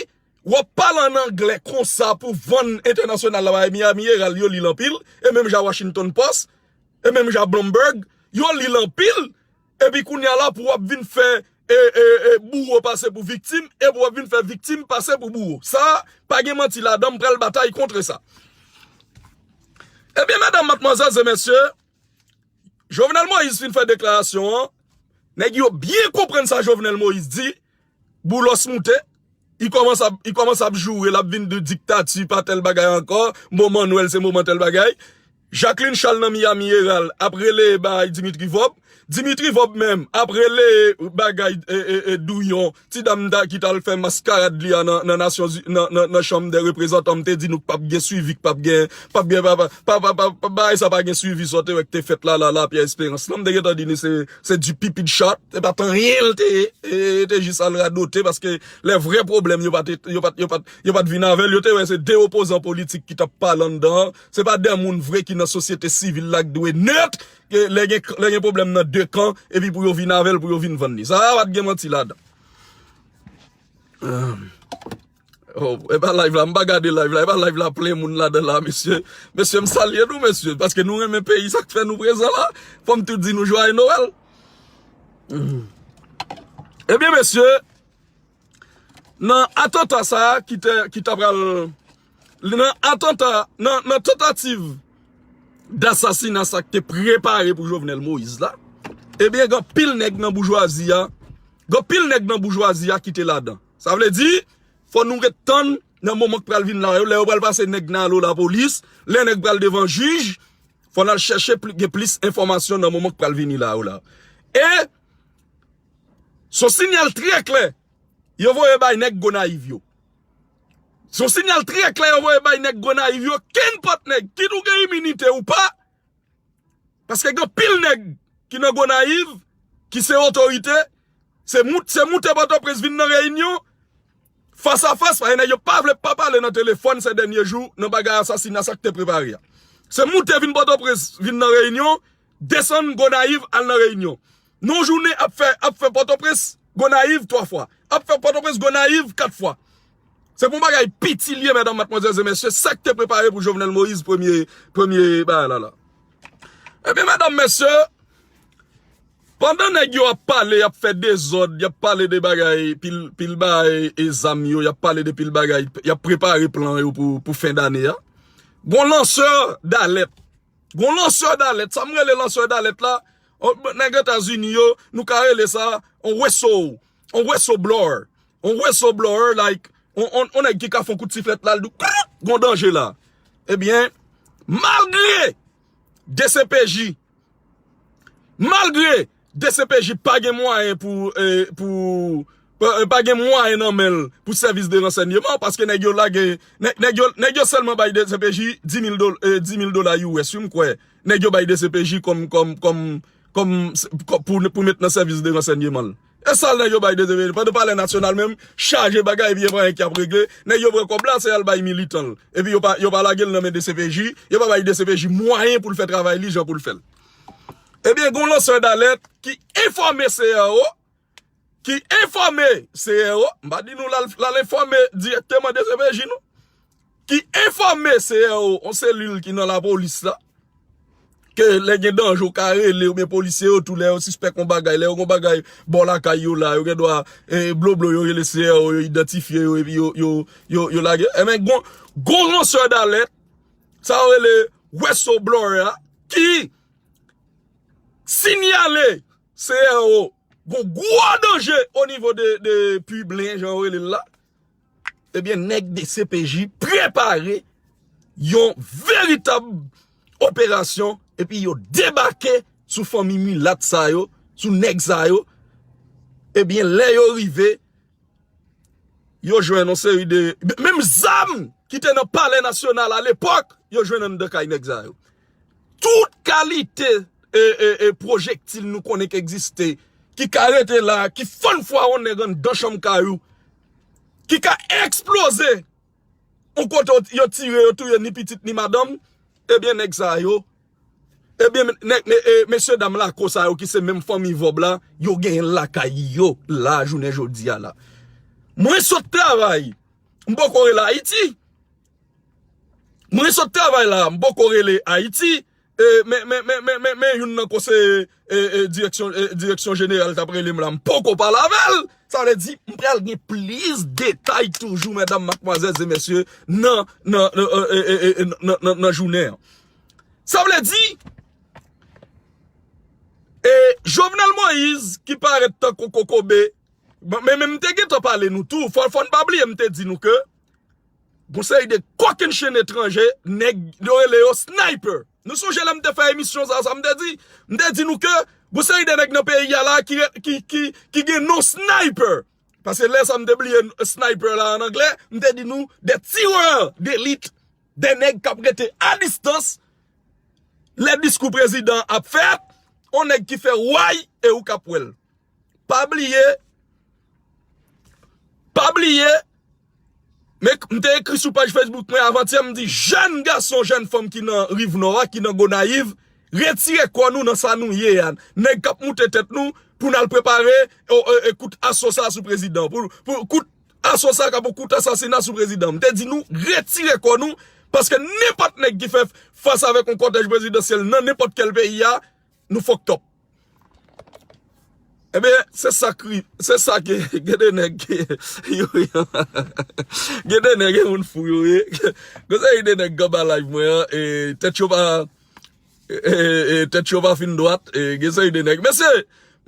w ap pale ann anglè konsa pou vann entènasyonal la, bagay Miami Herald, yo li l anpil, e menm jan Washington Post, e menm jan Bloomberg, yo li l anpil, epi kounye a la pou w ap vin fè, e, e, e, bouwo pase pou viktim, epi w ap vin fè viktim pase pou bouwo. Sa, pa gen manti ladan, m pral batay kont sa. Ebyen, medam, madmwazèl e mesye, Jovenel Moïse fin fè deklarasyon an, nèg yo byen konprann sa Jovenel Moïse di, Boulos moute, li kòmanse ap, li kòmanse ap joure, l ap vin di diktati pa tèl bagay ankò, moman Nwèl se moman tèl bagay. Jacqueline Charles nan Miami Herald ap rele bay Dimitri Vorbe. Dimitri Vorbe menm ap rele bagay, e, e, e, Douyon, ti dam ta, ki t al fè maskarad li a nan, nan Nasyon, nan, nan, nan Chanm dè Reprezantan, m te di nou k p ap gen swivi, k p ap gen, p ap gen, pa, pa, pa, pa, pa, bagay sa pa gen swivi, sa w te wè k te fèt la, la, la, Pierre Espérance lan, m te gentan di nou se, se du pipi de chat, se pa t anyen l te ye, e, te jis al radote, paske lè vrè pwoblèm yo pa t, yo pa t, yo pa t, yo pa t vin avè l, yo te wè se de opozan politik ki t ap pale anndan an, se pa de moun vre ki nan sosyete sivil la ki dwe nèt, ke lè gen, lè gen pwoblèm nan de kan, epi pou yo vin avè l, pou yo vin vann li. Sa a pa t gen manti ladan. Oh, e pa live la, m pa gade live la, e pa live la plen moun ladan la, mesye. Mesye, m salye nou, mesye, paske nou renmen peyi, sa k fè nou prezan la. Fò m tou di nou jwaye Nwèl. Ebyen, mesye, nan atanta sa a ki te, ki ta pral, nan atanta, nan, nan tantativ dasasina sa k te prepare pou Jovenel Moïse la, ebyen, gen anpil nèg nan boujwazi a, gen anpil nèg nan boujwazi a ki te ladan. Sa vle di, fò nou ret tann nan moman k pral vin la yo, lè yo pral pase nèg nan alo lapolis, lè nèg pral devan jij, fò n al chèche pli, gen plis enfòmasyon nan moman k pral vini la yo la. E se yon sinyal trè klè yo voye bay nèg Gonayiv yo. Se yon sinyal trè klè yo voye bay nèg Gonayiv yo, kenpòt nèg, kit ou gen iminite ou pa, paske gen pil nèg ki nan Gonayiv, ki se otorite, se mout, se moute Pòtoprens vin nan reyinyon, fas a fas, paske nèg yo pa vle pa pale nan telefòn se dènye jou, nan bagay asasina sa k te prepare a. Se moute vin Pòtoprens, vin nan reyinyon, desann Gonayiv, al nan reyinyon. Nan jounen ap fè, ap fè Pòtoprens, Gonayiv twa fwa. Ap fè Pòtoprens, Gonayiv kat fwa. Se pou bagay piti l ye, medam, madmwazèl e mesye, sa k te prepare pou Jovenel Moïse premye, premye bagay la la. Ebyen, medam, mesye, pandan nèg yo ap pale, y ap fè dezòd, y ap pale de bagay, pil, pil bagay e zam yo, y ap pale de pil bagay, y ap prepare plan yo pou, pou fen dane a. Gon lansè dalèt. Gon lansè dalèt. Sa m rele lansè dalèt la, nèg Etazini yo, nou ka rele sa on whistle, on whistleblower. On whistleblower, like, on, on, on nèg ki ka fè on kout siflèt la, l di, gon danje la. Ebyen, malgre D C P J, malgre D C P J pa gen mwayen pou, eh, pou, pa, pa gen mwayen nan men l pou sèvis de ransèyman, paske nèg yo lage, nèg, nèg yo, nèg yo sèlman bay D C P J dis mil dola, eh, dis mil dola U S, wi, m kwè. Nèg yo bay D C P J kòm, kòm, kòm, kòm, kòm pou, pou met nan sèvis de ransèyman l. E sa nèg yo bay D C P J. Pandan Palè Nasyonal menm, chaje bagay, epi e pa anyen ki ap regle. Nèg yo pran kòb la, se al bay militan l. Epi yo pa, yo pa lage l nan men D C P J, yo pa bay D C P J mwayen pou l fè travay li jan pou l fè l. Ebyen, gon lansè dalèt ki enfòme C R O, ki enfòme C R O, m pa di nou l al, l al enfòme dirèkteman D C P J, non. Ki enfòme C R O, on selil ki nan lapolis la, ke lè gen danje, ou ka rele, oubyen polisye yo tou, lè yo sispèk yon bagay, lè yo gen bagay bò lakay yo la, yo gen dwa, eh, bloblo, yo rele C R O, yo idantifye yo, epi yo, yo, yo, yo lage. Ebyen, gon, gon lansè dalèt, sa yo rele whistleblower a, ki sinyale C R O gon gwo danje o nivo de, de Piblen, jan yo rele l la. Ebyen, nèg D C P J prepare yon veritab operasyon, epi yo debake sou fanmi milat sa yo, sou nèg sa yo. Ebyen, lè yo rive, yo jwenn yon seri de, menm zam ki te nan Palè Nasyonal alepòk, yo jwenn anndan kay nèg sa yo. Tout kalite, e, e, e, pwojektil nou konnen ki egziste, ki ka rete la, ki fann fwa yon nèg anndan chanm kay ou, ki ka eksploze yon kote yo tire, yo touye ni pitit ni madanm, ebyen, nèg sa yo, ebyen, nèg, me-, e, mesye dam lako sa yo ki se menm fanmi vòb la, yo genyen l lakay yo la, jounen jodi a la. Mwen sot travay, m poko rele Ayiti. Mwen sot travay la, m poko rele Ayiti, e, men, men, men, men, men, men youn nan konseye, e, e, direksyon, e, direksyon jeneral t ap rele m la, m poko pale avè l. Sa vle di, m pral gen plis detay toujou, medam, madmwazèl e mesye, nan, nan, nan, e, e, e, e, nan, nan, nan jounen an. Sa vle di, e, Jovenel Moïse, ki parèt tankou kokobe, men, men, men m te gentan pale nou tou, fò, fò n pa bliye, m te di nou ke gon seri de kòkennchenn etranje, nèg, yo rele yo sniper. Nou sonje lè m te fè emisyon sa, sa m te di? M te di nou ke gon seri de nèg nan peyi a la ki, ki, ki, ki gen non sniper. Paske lè sa m te bliye sniper la an anglè, m te di nou de tirè delit, de nèg k ap rete a distans, lè diskou prezidan ap fèt, on nèg ki fè way e ou k ap wè l. Pa bliye, pa bliye, Men m te ekri sou paj Facebook mwen avantyè, m di, jèn gason, jèn fanm ki nan Riv Nò a, ki nan Gonayiv, retire kò nou nan sa nou ye a. Nèg k ap moute tèt nou pou n al prepare e, e, e, kout aso sa sou prezidan. Pou, pou kout aso sa k ap pou kout asasina sou prezidan. M te di nou, retire kò nou, paske nenpòt nèg ki fè fas avèk yon kòtèj prezidansyèl nan nenpòt kèl peyi a, nou fucked up. Ebyen, se sa k ri, se sa ke gen de nèg ke yo, yo, gen de nèg e moun fou yo ye. Gen seri de nèg k anba live mwen an, e tèt yo pa, e, e, e, tèt yo pa fin dwat, e gen seri de nèg. Mesye,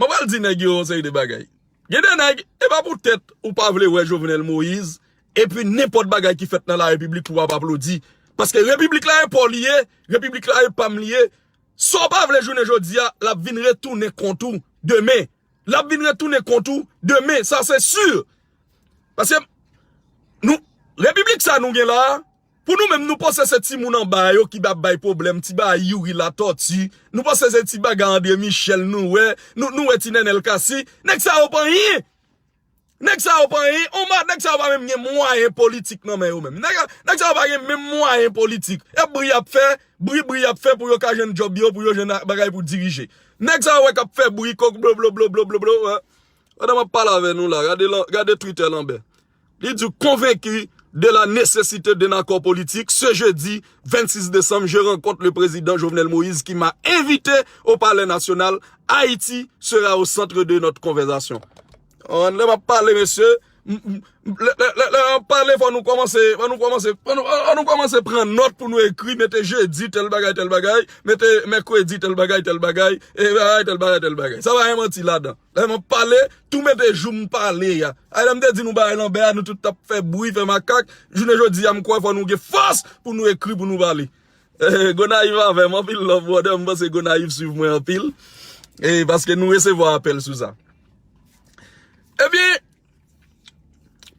mwen pral di nèg yo yon seri de bagay. Gen de nèg, e pa poutèt ou pa vle wè Jovenel Moïse, epi nenpòt bagay ki fèt nan la repiblik pou w ap aplodi. Paske repiblik la e pa w li ye, repiblik la e pa m li ye. Sa w pa vle jounen jodi a, l ap vin retounen kont ou demen. L ap vin retounen kont ou demen, sa se si. Paske nou, repiblik sa nou gen la a, pou nou menm, nou panse se timoun anba yo ki ap bay pwoblèm, ti bagay Youri Latortue, nou panse se ti bagay André Michel, nou wè, nou, nou wè ti Nenel Cassy, nèg sa yo pa anyen. Nèg sa yo pa anyen, on ma, nèg sa yo pa menm gen mwayen politik nan men yo menm. Nèg, nèg sa yo pa gen menm mwayen politik. E bri y ap fè, bri, bri y ap fè pou yo ka jwenn djòb yo, pou yo jwenn bagay pou dirije. Nèg sa yo wè k ap fè bri, kòk blo, blo, blo, blo, blo, blo, wè. Pandan m ap pale avè nou la, gade lan, gade Twitter Lanbè. Li di, convaincu de la nécessité d'un accord politique, ce jeudi vingt-six décembre, je rencontre le président Jovenel Moïse qui m'a invité au Palais national. Haïti sera au centre de notre conversation. Lè m ap pale, mesye, m, m, lè, lè, lè, lè m ap pale, fò nou kòmanse, fò nou kòmanse, fò nou, fò nou kòmanse pran nòt pou nou ekri, mete jedi, tèl bagay, tèl bagay, mete mèkredi, tèl bagay, tèl bagay, e bagay, tèl bagay, tèl bagay. Sa pa gen manti ladan. Lè m ap pale, tou mete jou m pale a. Ay, lè m te di nou bagay Lanbè a, nou tout t ap fè bri, fè makak. Jounen jodi a, m kwè fò nou gen fòs pou nou ekri, pou nou pale. Eh, Gonayiv avè m, anpil love, brother. M panse Gonayiv swiv mwen anpil. E paske nou resevwa apèl sou sa. Ebyen,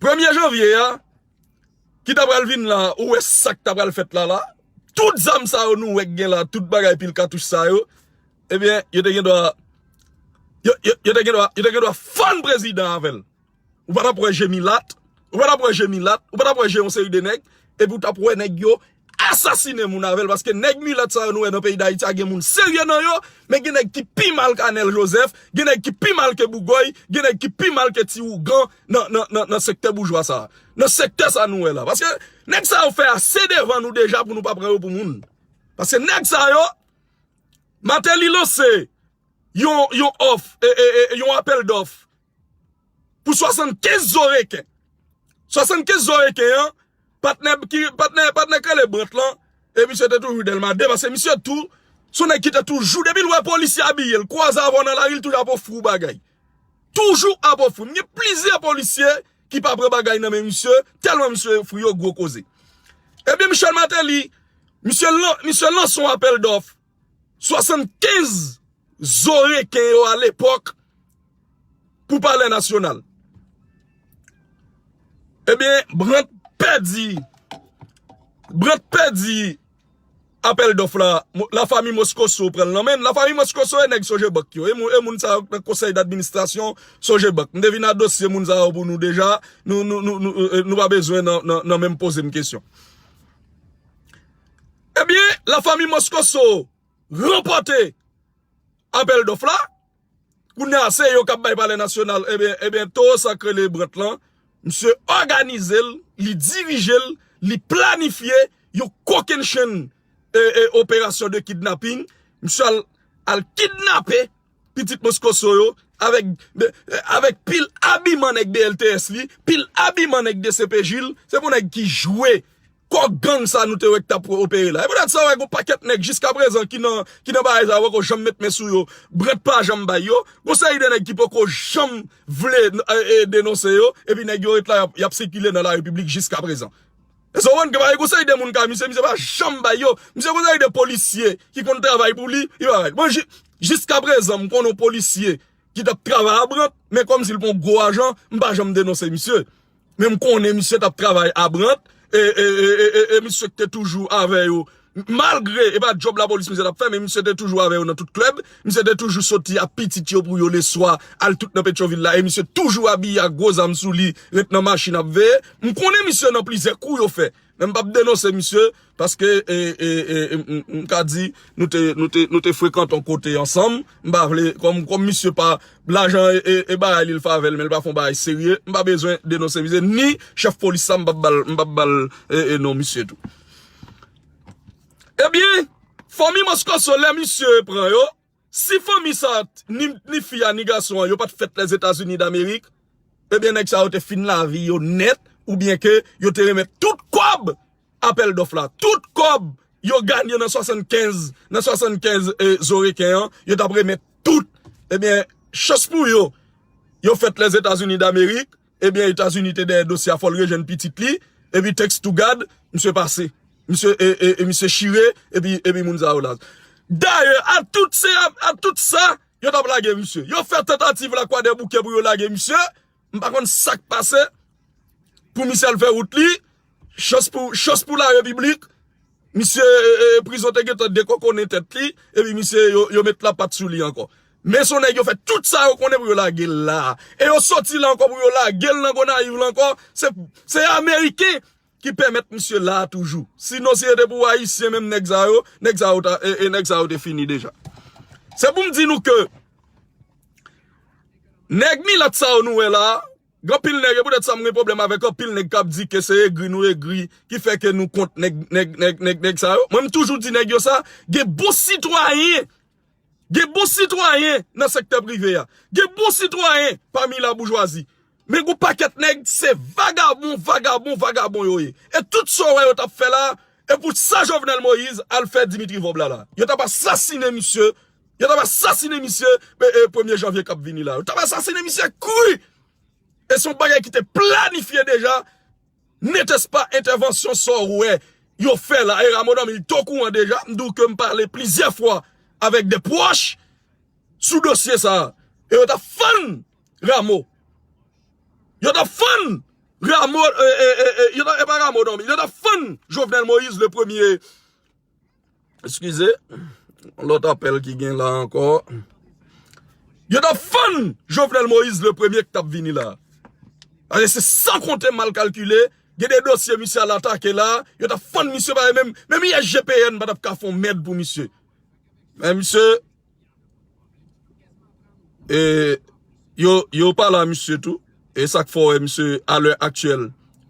premye janvye a, ki ta pral vin la, ou wè sa k ta pral fèt la la. Tout zam sa yo nou wè k gen la, tout bagay pil katouch sa yo, ebyen, yo te gen dwa, yo, yo, yo te gen dwa, yo te gen dwa fann prezidan avè l. Ou pa t ap wè je milat, ou pa t ap wè je milat, ou pa t ap wè je yon seri de nèg, epi w t ap wè nèg yo asasinen moun avè l, paske nèg milat sa yo nou wè nan peyi Dayiti a gen moun serye nan yo, men gen nèg ki pi mal ke Anèl Jozèf, gen nèg ki pi mal ke Bougòy, gen nèg ki pi mal ke ti ougan nan, nan, nan, nan sektè boujwa sa a. Nan sektè sa nou wè la. Paske nèg sa yo fè ase devan nou deja pou nou pa pran yo pou moun. Paske nèg sa yo, Martelly lanse yon, yon òf, e, e, e, yon apèl dòf pou swasannkenz zo reken. Swasannkenz zo reken an, patnè ki, patnè, patnè k rele Brant lan, e misye te toujou Dèlma de, paske misye tou, se yon nèg ki te toujou, depi l wè polisye abiye, l kwaze avè w nan lari, l toujou ap ofri w bagay. Toujou ap ofri. M gen plizyè polisye ki pa pran bagay nan men misye, tèlman misye ofri yo gwo koze. Ebyen, Michel Martelly, misye lan-, misye lanse yon apèl dòf, swasannkenz zo reken yo alepòk pou Palè Nasyonal. Ebyen, Brant pèdi, Brant pèdi apèl dòf la, mo-, lafanmi Moscoso pran l nan men l. Lafanmi Moscoso e nèg Sogebank yo. E moun, e moun sa yo nan konsèy dadministrasyon Sogebank. M te vin a dosye moun sa yo pou nou deja. Nou, nou, nou, nou, e, e, nou pa bezwen nan, nan, nan menm poze m kesyon. Ebyen, lafanmi Moscoso ranpòte apèl dòf la. Kounye a, se yo k ap bay Palè Nasyonal. Ebyen, ebyen, towo sa k rele Brant lan, misye òganize l, li dirije l, li planifye yon kokennchenn, e, e, operasyon de kidnaping. Misye al, al kidnape pitit Moscoso yo avèk, de, avèk pil abiman nèg B L T S li, pil abiman nèg D C P J l. Se pou nèg ki jwe kò gang sa nou te wè k t ap opere la. E poutèt sa, w wè gon pakèt nèg jiskaprezan ki nan, ki nan bagay sa yo poko janm met men sou yo. Brant pa janm bay yo. Gon seri de nèg ki poko janm vle, e, e, denonse yo. Epi nèg yo ret la, y ap, y ap sikile nan larepiblik jiskaprezan. Èske w konprann ke pa gon seri de moun ka misye, misye pa janm bay yo. Misye gon seri de polisye ki konn travay pou li, li pa bay. Bon, ji-, jiskaprezan, m konnen yon polisye ki t ap travay a Brant, men kòmsi l pa yon gwo ajan, m pa janm denonse misye. Men m konnen misye t ap travay a Brant, e, e, e misye k te toujou avè yo Malgre e pa djòb lapolis misye t ap fè, men misye te toujou avè yo nan tout klèb. Misye te toujou soti ak pitit yo pou yo leswa al tout nan Petyonvil la. E misye toujou abiye ak gwo zam sou li, ret nan machin ap veye. M konnen misye nan plizyè kou yo fè. Men m p ap denonse misye, paske e, e, e, e, m, m ka di, nou te, nou te, nou te frekante yon kote ansanm. M pa vle, kòm, kòm misye pa, lajan e, e, e bagay li, l favè l, men l pa fè yon bagay serye, m pa bezwen denonse misye, ni chèf polis sa, m p ap ba l, m p ap ba l e, e, non misye tou. Ebyen, fanmi Moscoso, lè misye pran yo, si fanmi sa, ni, ni fi a, ni gason an, yo pa t fèt Lèzetazini Damerik, ebyen, nèg sa yo te fin lavi yo nèt, oubyen ke yo te remèt tout kòb apèl dòf la. Tout kòb yo ganye nan swasannkenz, nan swasannkenz e, zo reken an, yo t ap remèt tout. Ebyen, chans pou yo, yo fèt Lèzetazini Damerik, ebyen, Etazini te dèyè dosye a, fò l rejwenn pitit li, epi thanks to God, misye pase. Misye, e, e, e misye chire, epi, epi moun sa yo la. Dayè, a tout se, a, a tout sa, yo t ap lage misye. Yo fè tantativ Lakwadèboukè pou yo lage misye. M pa konn sa k pase pou misye al fè wout li. Chans pou, chans pou larepiblik. Misye, e, e, prizon te gentan dekokonnen tèt li, epi misye, yo, yo met lapat sou li ankò. Men se yon nèg yo fè tout sa yo konnen pou yo lage l la. E yo soti la ankò pou yo lage l nan Gonayiv la ankò. Se, se Ameriken ki pèmèt misye la toujou. Sinon, si se te pou Ayisyen, menm nèg sa yo, nèg sa yo ta, e, e nèg sa yo te fini deja. Se pou m di nou ke nèg milat sa yo nou wè la, gen anpil nèg, e poutèt sa m gen pwoblèm avèk anpil nèg k ap di ke se egri nou egri, ki fè ke nou kont nèg, nèg, nèg, nèg, nèg sa yo. Mwen, m toujou di nèg yo sa, gen bon sitwayen, gen bon sitwayen nan sektè prive a. Gen bon sitwayen pami laboujwazi. Men gon pakèt nèg, se vagabon, vagabon, vagabon yo ye. E tout sa w wè yo t ap fè la, e pou sa Jovenel Moïse al fè Dimitri Vòb la la. Yo t ap asasinen misye, yo t ap asasinen misye, e, e, premye janvye k ap vini la. Yo t ap asasinen misye kri! E se yon bagay ki te planifye deja, netespa entèvansyon sa w wè yo fè la. E Rameau Dormy te okouran deja, m di w ke m pale plizyè fwa avèk de pwòch sou dosye sa a. E yo t ap fann Rameau. Yo t ap fann Rameau, e, e, e, e, yo t ap, e pa Rameau Dormy, yo t ap fann Jovenel Moïse le premye. Eskize, lòt apèl ki gen la ankò. Yo t ap fann Jovenel Moïse le premye ki t ap vini la. Paske se san konte mal kalkile, gen de dosye misye al atake la, yo t ap fann misye, paske menm, menm I S G P N pa t ap ka fè yon mèd pou misye. Men misye, e, yo, yo pale a misye tou. E sa k fè w wè misye, a lè aktyèl,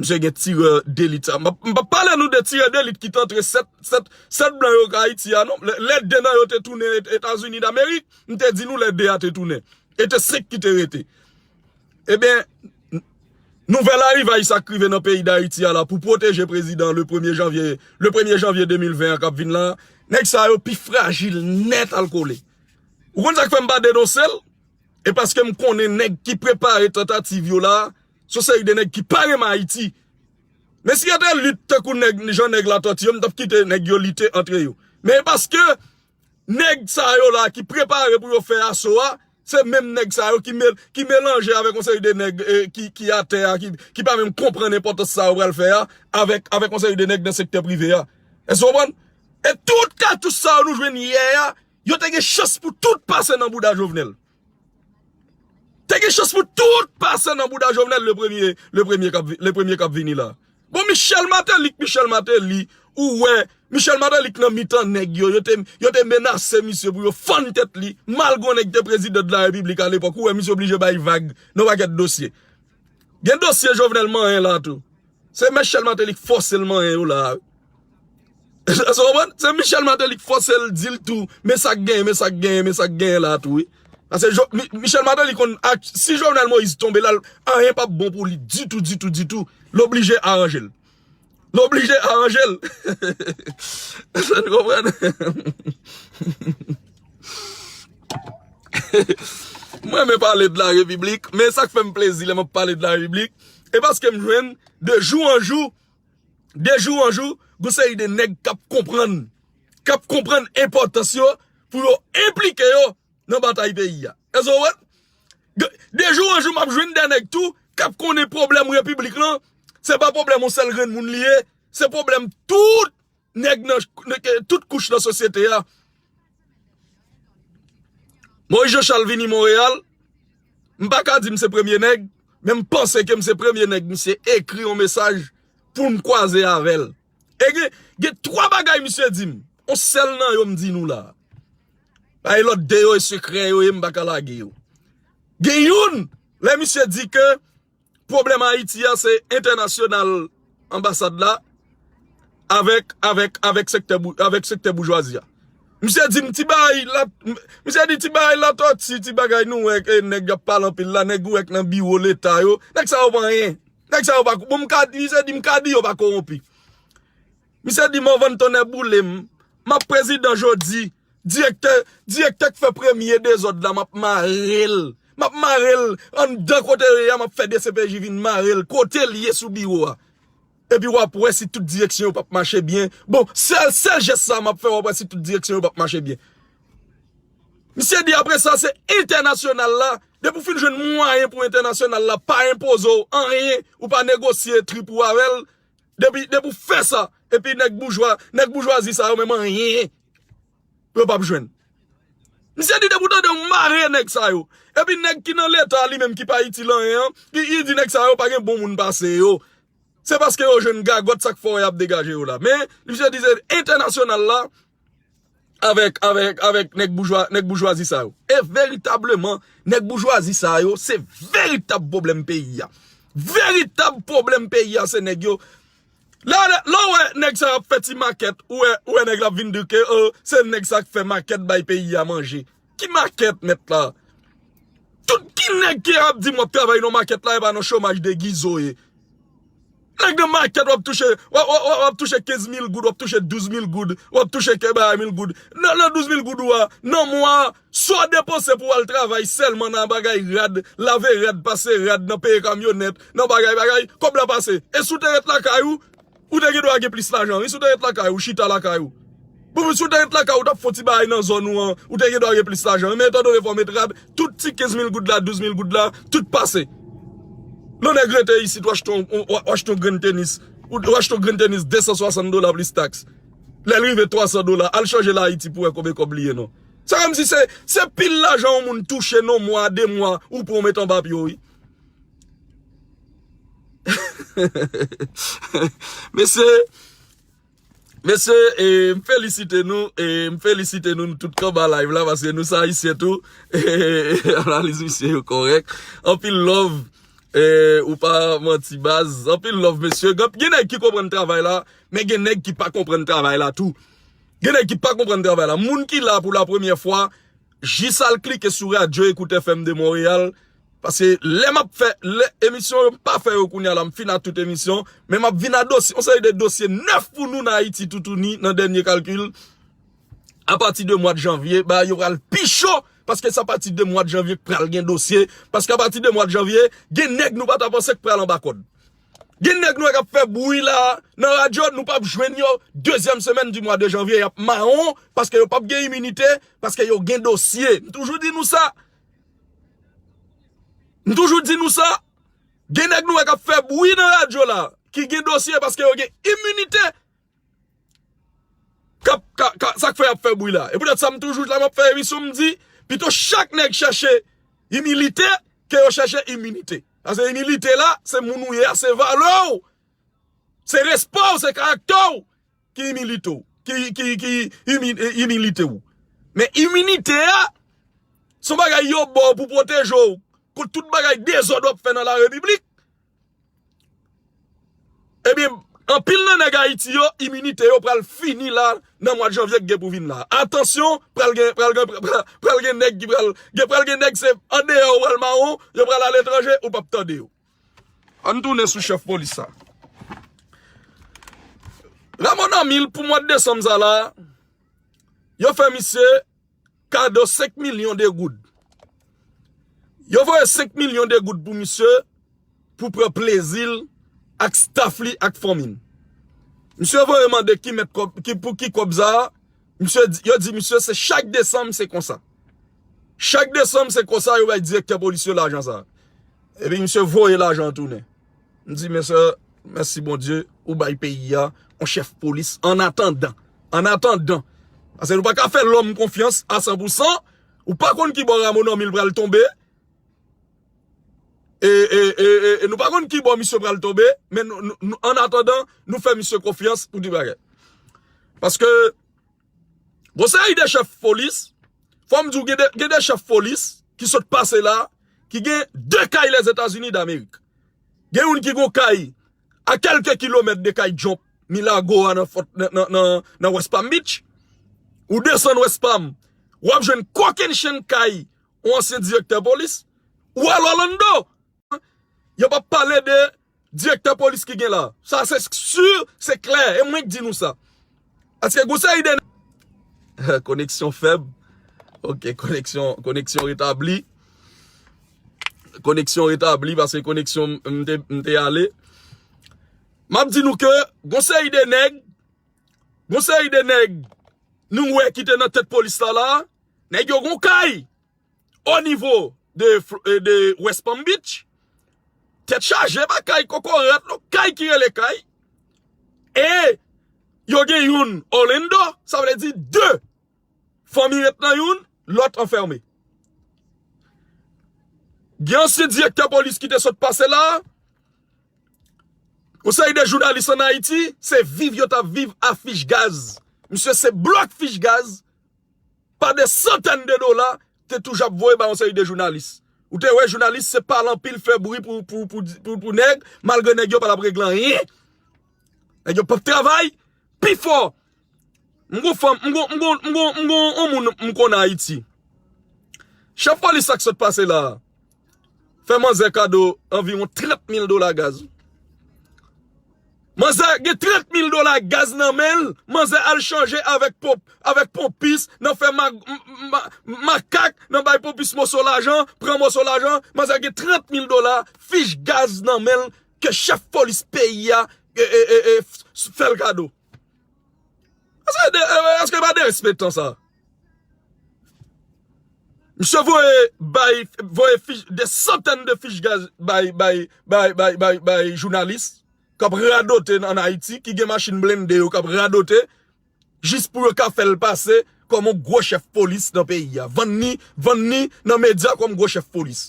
misye gen tirè delit sa. M ap, m ap pale nou de tirè delit ki t antre sèt, sèt, sèt blan yo k Ayiti a, non. Lè, lè de nan yo te tounen Et-, Etazini Damerik, m te di nou lè de a te tounen. E te senk ki te rete. Ebyen, n-, nouvèl arivaj sa k rive nan peyi Dayiti a la pou pwoteje prezidan le premye janvye, le premye janvye de mil ven an k ap vin la, nèg sa yo pi frajil nèt al kole. Ou konn sa k fè m pa denonse l? E paske m konnen nèg ki prepare tantativ yo la, se yon seri de nèg ki pa renmen Ayiti. Men si yo te lit tankou nèg, jan nèg Latòti yo, m t ap kite nèg yo lite antre yo. Men e paske nèg sa yo la ki prepare pou yo fè aso a, se menm nèg sa yo ki mel-, ki melanje avèk yon seri de nèg, e, ki, ki atè a, ki, ki pa menm konprann enpòtans sa yo pral fè a, avèk, avèk yon seri de nèg nan sektè prive a. Èske w konprann? E tout katouch sa yo nou jwenn yè a, yo te gen chans pou tout pase nan bouda Jovenel. Te gen chans pou tout pase nan bouda Jovenel le premye, le premye k ap vi-, le premye k ap vini la. Bon, Michel Martelly, Michel Martelly, ou wè, Michel Martelly k nan mitan nèg yo, yo te, yo te menase misye pou yo fann tèt li, malgre yon nèg te prezidan de la repiblik a lepòk, ou wè misye oblije bay vag nan pakèt dosye. Gen dosye Jovenel manyen la tou. Se Michel Martelly k fòse l manyen yo la. Èske w konprann? Se Michel Martelly k fòse l di l tou, men sa k genyen, men sa k genyen, men sa k genyen la tou, wi. Paske Jo-, Mi-, Michel Martelly konn ak-, si Jovenel Moïse tonbe la, anyen p ap bon pou li ditou, ditou, ditou. L oblije aranje l. L oblije aranje l. Èske n konprann? Mwen renmen pale de la repiblik, men sa k fè m plezi lè m ap pale de la repiblik, e paske m jwenn de jou an jou, de jou an jou, gon seri de nèg k ap konprann, k ap konprann enpòtans yo pou yo enplike yo nan batay peyi a. Èske w wè? De, de jou an jou, m ap jwenn de nèg tou k ap konnen pwoblèm repiblik lan, se pa pwoblèm yon sèl grenn moun li ye, se pwoblèm tout nèg nan, nan, ke tout kouch nan sosyete a. Moïse Jean Charles vini Monreyal, m pa ka di m se premye nèg, men m panse ke m se premye nèg misye ekri yon mesaj pou m kwaze avè l. E gen, gen twa bagay misye di m. On sèl nan yo m di nou la. Bay lòt de yo e sekrè yo ye, m pa ka lage yo. Gen youn, lè misye di ke pwoblèm Ayiti a se entènasyonal, anbasad la avèk, avèk, avèk sektè bou-, avèk sektè boujwazi a. Misye di m ti bagay la, misye di ti bagay Latòti, ti bagay nou wè ke nèg y ap pale anpil la, nèg ou wè k nan biwo leta yo, nèg sa yo pa anyen. Nèg sa yo pa, bon, m ka, misye di m ka di yo pa kowonpi. Misye di m anvan n tonnè boule m, m ap prezidan jodi, direktè, direktè k fè premye dezòd la, m ap mare l. M ap mare l anndan kote l ye a, m ap fè D C P J vin mare l kote l ye sou biwo a. Epi w ap wè si tout direksyon yo p ap mache byen. Bon, sèl, sèl jès sa a m ap fè, w ap wè si tout direksyon yo p ap mache byen. Misye di apre sa, se entènasyonal la. Depi w fin jwenn mwayen pou entènasyonal la pa enpoze w anyen, ou pa negosye trip ou avè l, depi, depi w fè sa, epi nèg boujwa, nèg boujwazi sa yo menm anyen yo p ap jwenn. Misye di depi w tande w mare nèg sa yo. Epi nèg ki nan leta li menm ki pa itil anyen an, li, li di nèg sa yo pa gen bon moun pase yo. Se paske yo jwenn gagòt sa k fè w y ap degaje yo la. Men, misye di se entènasyonal la, avèk, avèk, avèk nèg boujwa, nèg boujwazi sa yo. E veritableman, nèg boujwazi sa yo, se veritab pwoblèm peyi a. Veritab pwoblèm peyi a, se nèg yo. Lè, lè, lè w wè nèg sa ap fè ti makèt, ou wè, ou wè nèg la ap vin di ke, oh, se nèg sa k fè makèt bay peyi a manje. Ki makèt, mèt la? Tout ki nèg ki ap di m w ap travay nan makèt la, e pa nan chomaj degize w ye. Nèg nan makèt w ap touche, w ap, w ap, w ap touche kenz mil goud, w ap touche douz mil goud, w ap touche kè bagay mil goud. Nan, nan douz mil goud ou a, nan mwa, sa w depanse pou w al travay sèlman nan bagay rad, lave rad, pase rad, nan peye kamyonèt, nan bagay bagay, kòb la pase. E si w te ret lakay ou, ou te gen dwa gen plis lajan. Wi, si w te ret lakay ou, chita lakay ou. Bon, si w te ret lakay ou, w t ap fè yon ti bagay nan zòn ou an, ou te gen dwa gen plis lajan. Men etan donne fò w met rad, tout ti kenz mil goud la, douz mil goud la, tout pase. Lè w nèg rete isit, w achte yon, w, w achte yon grenn tenis. Ou, w achte yon grenn tenis de san swasant dola plis taks. Lè l rive twa san dola, al chanje la Ayiti pou wè konbyen kòb li ye non. Se kòmsi se, se pil lajan yon moun touche nan mwa, de mwa, ou pran w met anba pye w, wi. Mesye, mesye, e, m felisite nou, e, m felisite nou, nou tout k anba live la, paske nou se Ayisyen tou. E, analiz misye yo kòrèk. Anpil love, e, ou pa manti baz. Anpil love, mesye. Gen, gen nèg ki konprann travay la, men gen nèg ki pa konprann travay la tou. Gen nèg ki pa konprann travay la. Moun ki la pou la premyè fwa, jis al klike sou radyo Écoute F M de Montréal. Paske lè m ap fè, lè emisyon yo, m pa fè yo kounye a la, m fin ak tout emisyon, men m ap vin a dosye, yon seri de dosye nèf pou nou nan Ayiti toutouni, nan dènye kalkil. Apati de mwa de janvye, bagay yo pral pi cho, paske se apati de mwa de janvye k pral gen dosye, paske apati de mwa de janvye, gen nèg nou pa ta panse k pral anba kòd. Gen nèg nou wè k ap fè bri la, nan radyo, nou p ap jwenn yo dezyèm semèn di mwa de janvye, y ap mawon, paske yo p ap gen iminite, paske yo gen dosye. M toujou di nou sa. M toujou di nou sa. Gen nèg nou wè k ap fè bri nan radyo la, ki gen dosye paske yo gen iminite. K ap, ka, ka, sa k fè y ap fè bri la. E poutèt sa, m toujou, lè m ap fè emisyon, m di, pito chak nèg chèche imilite ke yo chèche iminite. Paske imilite la, se moun ou ye a, se valè w, se respè w, se karaktè w ki imilite w, ki, ki, ki imi-, imilite w. Men iminite a, se yon bagay yo ba w pou pwoteje w kont tout bagay dezòd w ap fè nan larepiblik. Ebyen, anpil nan nèg Ayiti yo, iminite yo pral fini la, nan mwa janvye k gen pou vin la. Atansyon, pral gen, pral gen, pral, pral gen nèg ki pral, gen, pral gen nèg se andeyò yo pral mawon, yo pral aletranje, ou p ap tande yo. Ann tounen sou chèf polis sa. Ramon Amil, pou mwa desanm sa la, yo fè misye kado senk milyon de goud. Yo voye senk milyon de goud pou misye, pou pran plezi l ak staff li ak fanmi l. Misye voye mande ki mèt kòb, ki, pou ki kòb sa a. Misye di, yo di misye se chak desanm se konsa. Chak desanm se konsa yo bay direktè polis yo lajan sa a. Epi misye voye lajan an tounen. M di, mesye, mèsi Bondye, ou bay peyi a yon chèf polis, an atandan. An atandan. Paske nou pa ka fè lòm konfyans a san pou san. Ou pa konn ki bò Rameau Normil pral tonbe. E, e, e, e, e nou pa konn ki bò misye pral tonbe, men nou, nou, nou, an atandan, nou fè misye konfyans pou di bagay. Paske, gon seri de chèf polis, fò m di w, gen de, gen de chèf polis ki sot pase la, ki gen de kay Lèzetazini Damerik. Gen youn ki gon kay a kèlke kilomèt de kay Jump, Milago a nan Fort, nan, nan, nan, nan West Palm Beach. Ou desann West Palm, w ap jwenn kokennchenn kay yon ansyen direktè polis. Ou al Orlando, yo p ap pale de direktè polis ki gen la. Sa se si, se klè, e mwen k di nou sa. Paske gon seri de koneksyon fèb. Ok, koneksyon, koneksyon retabli. Koneksyon retabli paske koneksyon m te, m te ale. M ap di nou ke gon seri de nèg, gon seri de nèg nou wè ki te nan tèt polis la la, nèg yo gon kay o nivo de, Fl- eh, de West Palm Beach. Tèt chaje pa kay kokorat, non, kay ki rele kay. E yo gen youn Orlando, sa vle di de. Fanmi ret nan youn, lòt anfème. Gen ansyen direktè polis ki te sot pase la. Yon seri de jounalis ann Ayiti, se viv yo t ap viv a fich gaz. Misye se blòk fich gaz pa de santèn de dola te toujou ap voye ba yon seri de jounalis. Ou te wè jounalis se pale anpil, fè bri pou, pou, pou, pou, pou nèg, malgre nèg yo pa t ap regle anyen. Nèg yo p ap travay pi fò. M gon fanm, m gon, m gon, m gon, m gon yon moun m konnen Ayiti. Chèf polis sa k sot pase la a fè manzè kado anviwon trant mil dola gaz. Manzè gen trant mil dola gaz nan men l, manzè al chanje avèk ponp, avèk ponpis, nan fè ma, ma, makak, nan bay ponpis moso lajan, pran moso lajan, manzè gen trant mil dola fich gaz nan men l ke chèf polis peyi a e, e, e, e, f- fè l kado. Èske de- èske pa derespektan sa? Misye voye bay voye fich de santèn de fich gaz bay bay bay bay bay bay jounalis k ap radote ann Ayiti, ki gen machin blende yo k ap radote, jis pou yo ka fè l pase kòm yon gwo chèf polis nan peyi a. Vann ni, vann ni nan medya kòm gwo chèf polis.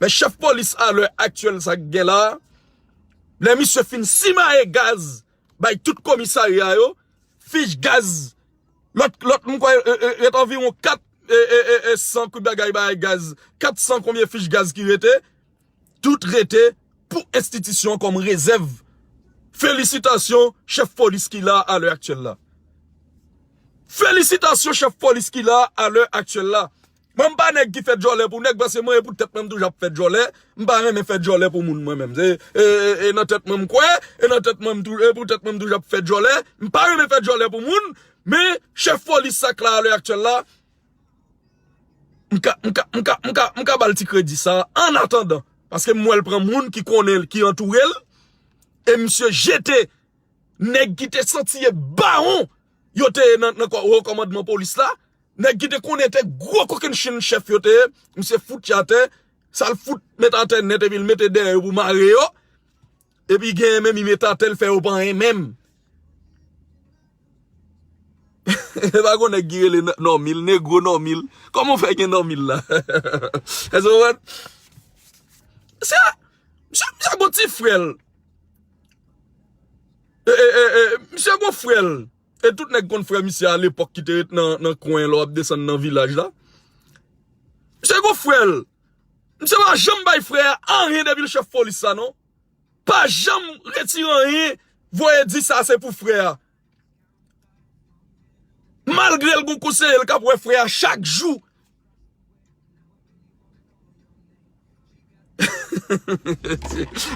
Men chèf polis a lè aktyèl sa k gen la, lè misye fin simaye gaz bay tout komisarya yo, fich gaz, lòt, lòt, m kwè, e, e, ret anviwon kat, e, e, e, e, san kout bagay bagay gaz, kat san konbyen fich gaz ki rete, tout rete pou enstitisyon kòm rezèv. Felisitasyon, chèf polis ki la a lè aktyèl la. Felisitasyon, chèf polis ki la a lè aktyèl la. Mwen, m pa nèg ki fè djòlè pou nèg, paske mwen, e pou tèt mwen, m toujou ap fè djòlè. M pa renmen fè djòlè pou moun, mwen menm. Se, e, e, e nan tèt mwen, m kwè, e nan tèt mwen, m tou- e pou tèt mwen, m toujou ap fè djòlè. M pa renmen fè djòlè pou moun, men chèf polis sa k la a lè aktyèl la, m ka, m ka, m ka, m ka, m ka ba l ti kredi sa, an atandan. Paske m wè l pran moun ki konnen l, ki antoure l, e misye jete nèg ki te santi ye bawon yo te ye nan, nan kò- wo kòmandman polis la, nèg ki te konnen te gwo kokennchenn chèf yo te ye, misye fout yo atè, sa l fout met atè nèt epi l mete dèyè yo pou mare yo, epi genyen menm li met atè l fè yo pa anyen menm. E pa gon nèg ki rele N- Nòmil, negwo Nòmil. Kòman w fè gen Nòmil la? Èske w konprann? Misye, misye, misye gon ti frè l. E, e, e, e, misye gon frè l. E tout nèg konn frè misye a lepòk ki te ret nan, nan kwen lè w ap desann nan vilaj la. Misye gon frè l. Misye pa janm bay frè a anyen depi l chèf polis sa non. Pa janm retire anyen, voye di sa se pou frè a. Malgre l gon konseye l k ap wè frè a chak jou.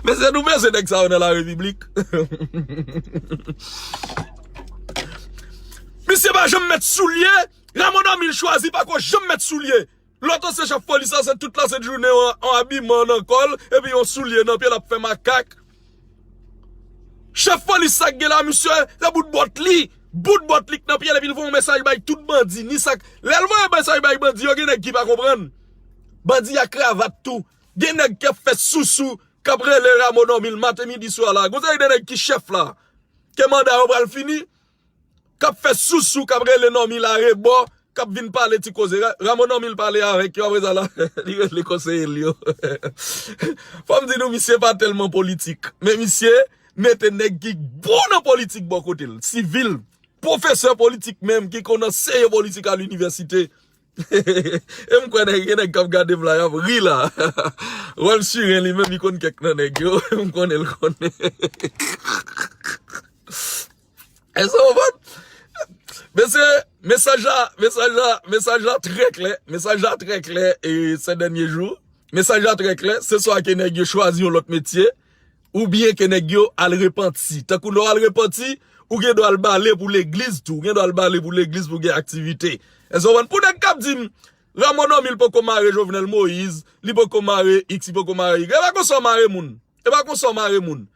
Mesye, nou bezwen nèg sa yo nan la repiblik. Misye pa janm met soulye. Rameau Normil chwazi pa ko janm met soulye. Lòt ansyen chèf polis la, se tout lasent jounen an, an abiman nan kò l, epi yon soulye nan pye l ap fè makak. Chèf polis sa k gen la, misye, se bout bòt li. Bout bòt li k nan pye l, epi l voye yon mesaj bay tout bandi. Ni sa k, lè l voye mesaj bay bandi yo, gen nèg ki pa konprann. Bandi a kravat tou. Gen nèg k ap fè sousou, k ap rele Rameau Normil maten, midi, swa la. Gon seri de nèg ki chèf la. ke manda yo pral fini, k ap fè sousou, k ap rele Normil arebò, k ap vin pale ti koze. Ra- Rameau Normil pale avèk yo, apre sa la, li rele konseye l yo. Fò m di nou, misye pa tèlman politik. Men misye mete nèg ki bon nan politik bò kote l. Sivil, pwofesè politik menm, ki konn anseye politik a linivèsite. E m kwè nèg, gen nèg k ap gade m la, y ap ri la. Wòl Siren li menm, li konn kèk nan nèg yo. M konnen l konnen. Èske w konprann? Mesye, mesaj la, mesaj la, mesaj la trè klè. Mesaj la trè klè e sè dènye jou. Mesaj la trè klè. Se swa ke nèg yo chwazi yon lòt metye, oubyen ke nèg yo al repanti. Tankou lè w al repanti, ou gen dwa al bale pou legliz tou. Ou gen dwa al bale pou legliz pou gen aktivite. Èske w konprann? Pou nèg k ap di m, Rameau Normil poko mare Jovenel Moïse, li poko mare X, li poko mare Y. E pa konsa w mare moun. E pa konsa w mare moun.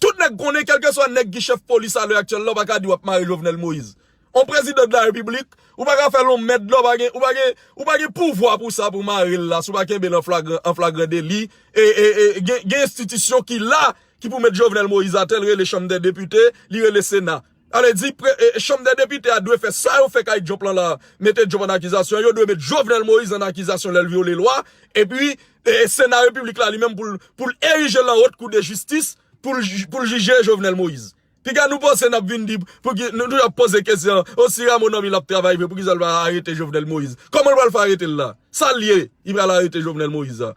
Tout nèg konnen, kèlkeswa nèg ki chèf polis a lè aktyèl la, w pa ka di w ap mare Jovenel Moïse. On prezidan de la repiblik, ou pa ka fè l on mèd la, ou pa gen, ou pa gen, ou pa gen pouvwa pou sa, pou mare l la, si w pa kenbe l an flagran, an flagran deli, e, e, e gen, gen enstitisyon ki la, ki pou met Jovenel Moïse atè, l rele chanm dè depite, li rele sena. Sa vle di, pre- e, chanm dè depite a dwe fè sa yo fè kay Diop lan la, mete Diop an akizasyon, yo dwe met Jovenel Moïse an akizasyon lè l vyole lwa, epi, e, sena repiblik la li menm pou l, pou l erije l an wot kou de jistis, pou l, pou l jije Jovenel Moïse. Piga nou panse n ap vin di, pou ki, nou toujou ap poze kesyon, o si Rameau Normil ap travay vre, pou ki sa l pa arete Jovenel Moïse? Kòman l pral fè arete l la? Sa l ye, li pral arete Jovenel Moïse la?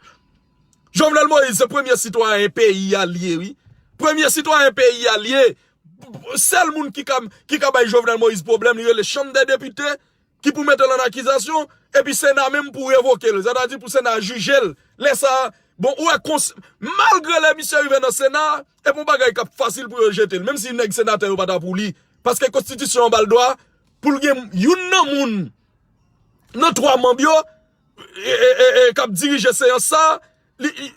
Jovenel Moïse se premye sitwayen peyi a l ye, wi. Premye sitwayen peyi a l ye. Sèl moun ki ka, ki ka bay Jovenel Moïse pwoblèm, li rele chanm dè depite, ki pou mete l an akizasyon, epi sena menm pou revoke l, sètadi pou sena jije l. Lè sa a, bon, ou wè, kons- malgre lè misye rive nan sena, e pa yon bagay k ap fasil pou yo jete l, menm si nèg senatè yo pa ta pou li. Paske konstitisyon an ba l dwa pou l gen youn nan moun nan twa manm yo, e, e, e, e, k ap dirije seyans sa, li, li,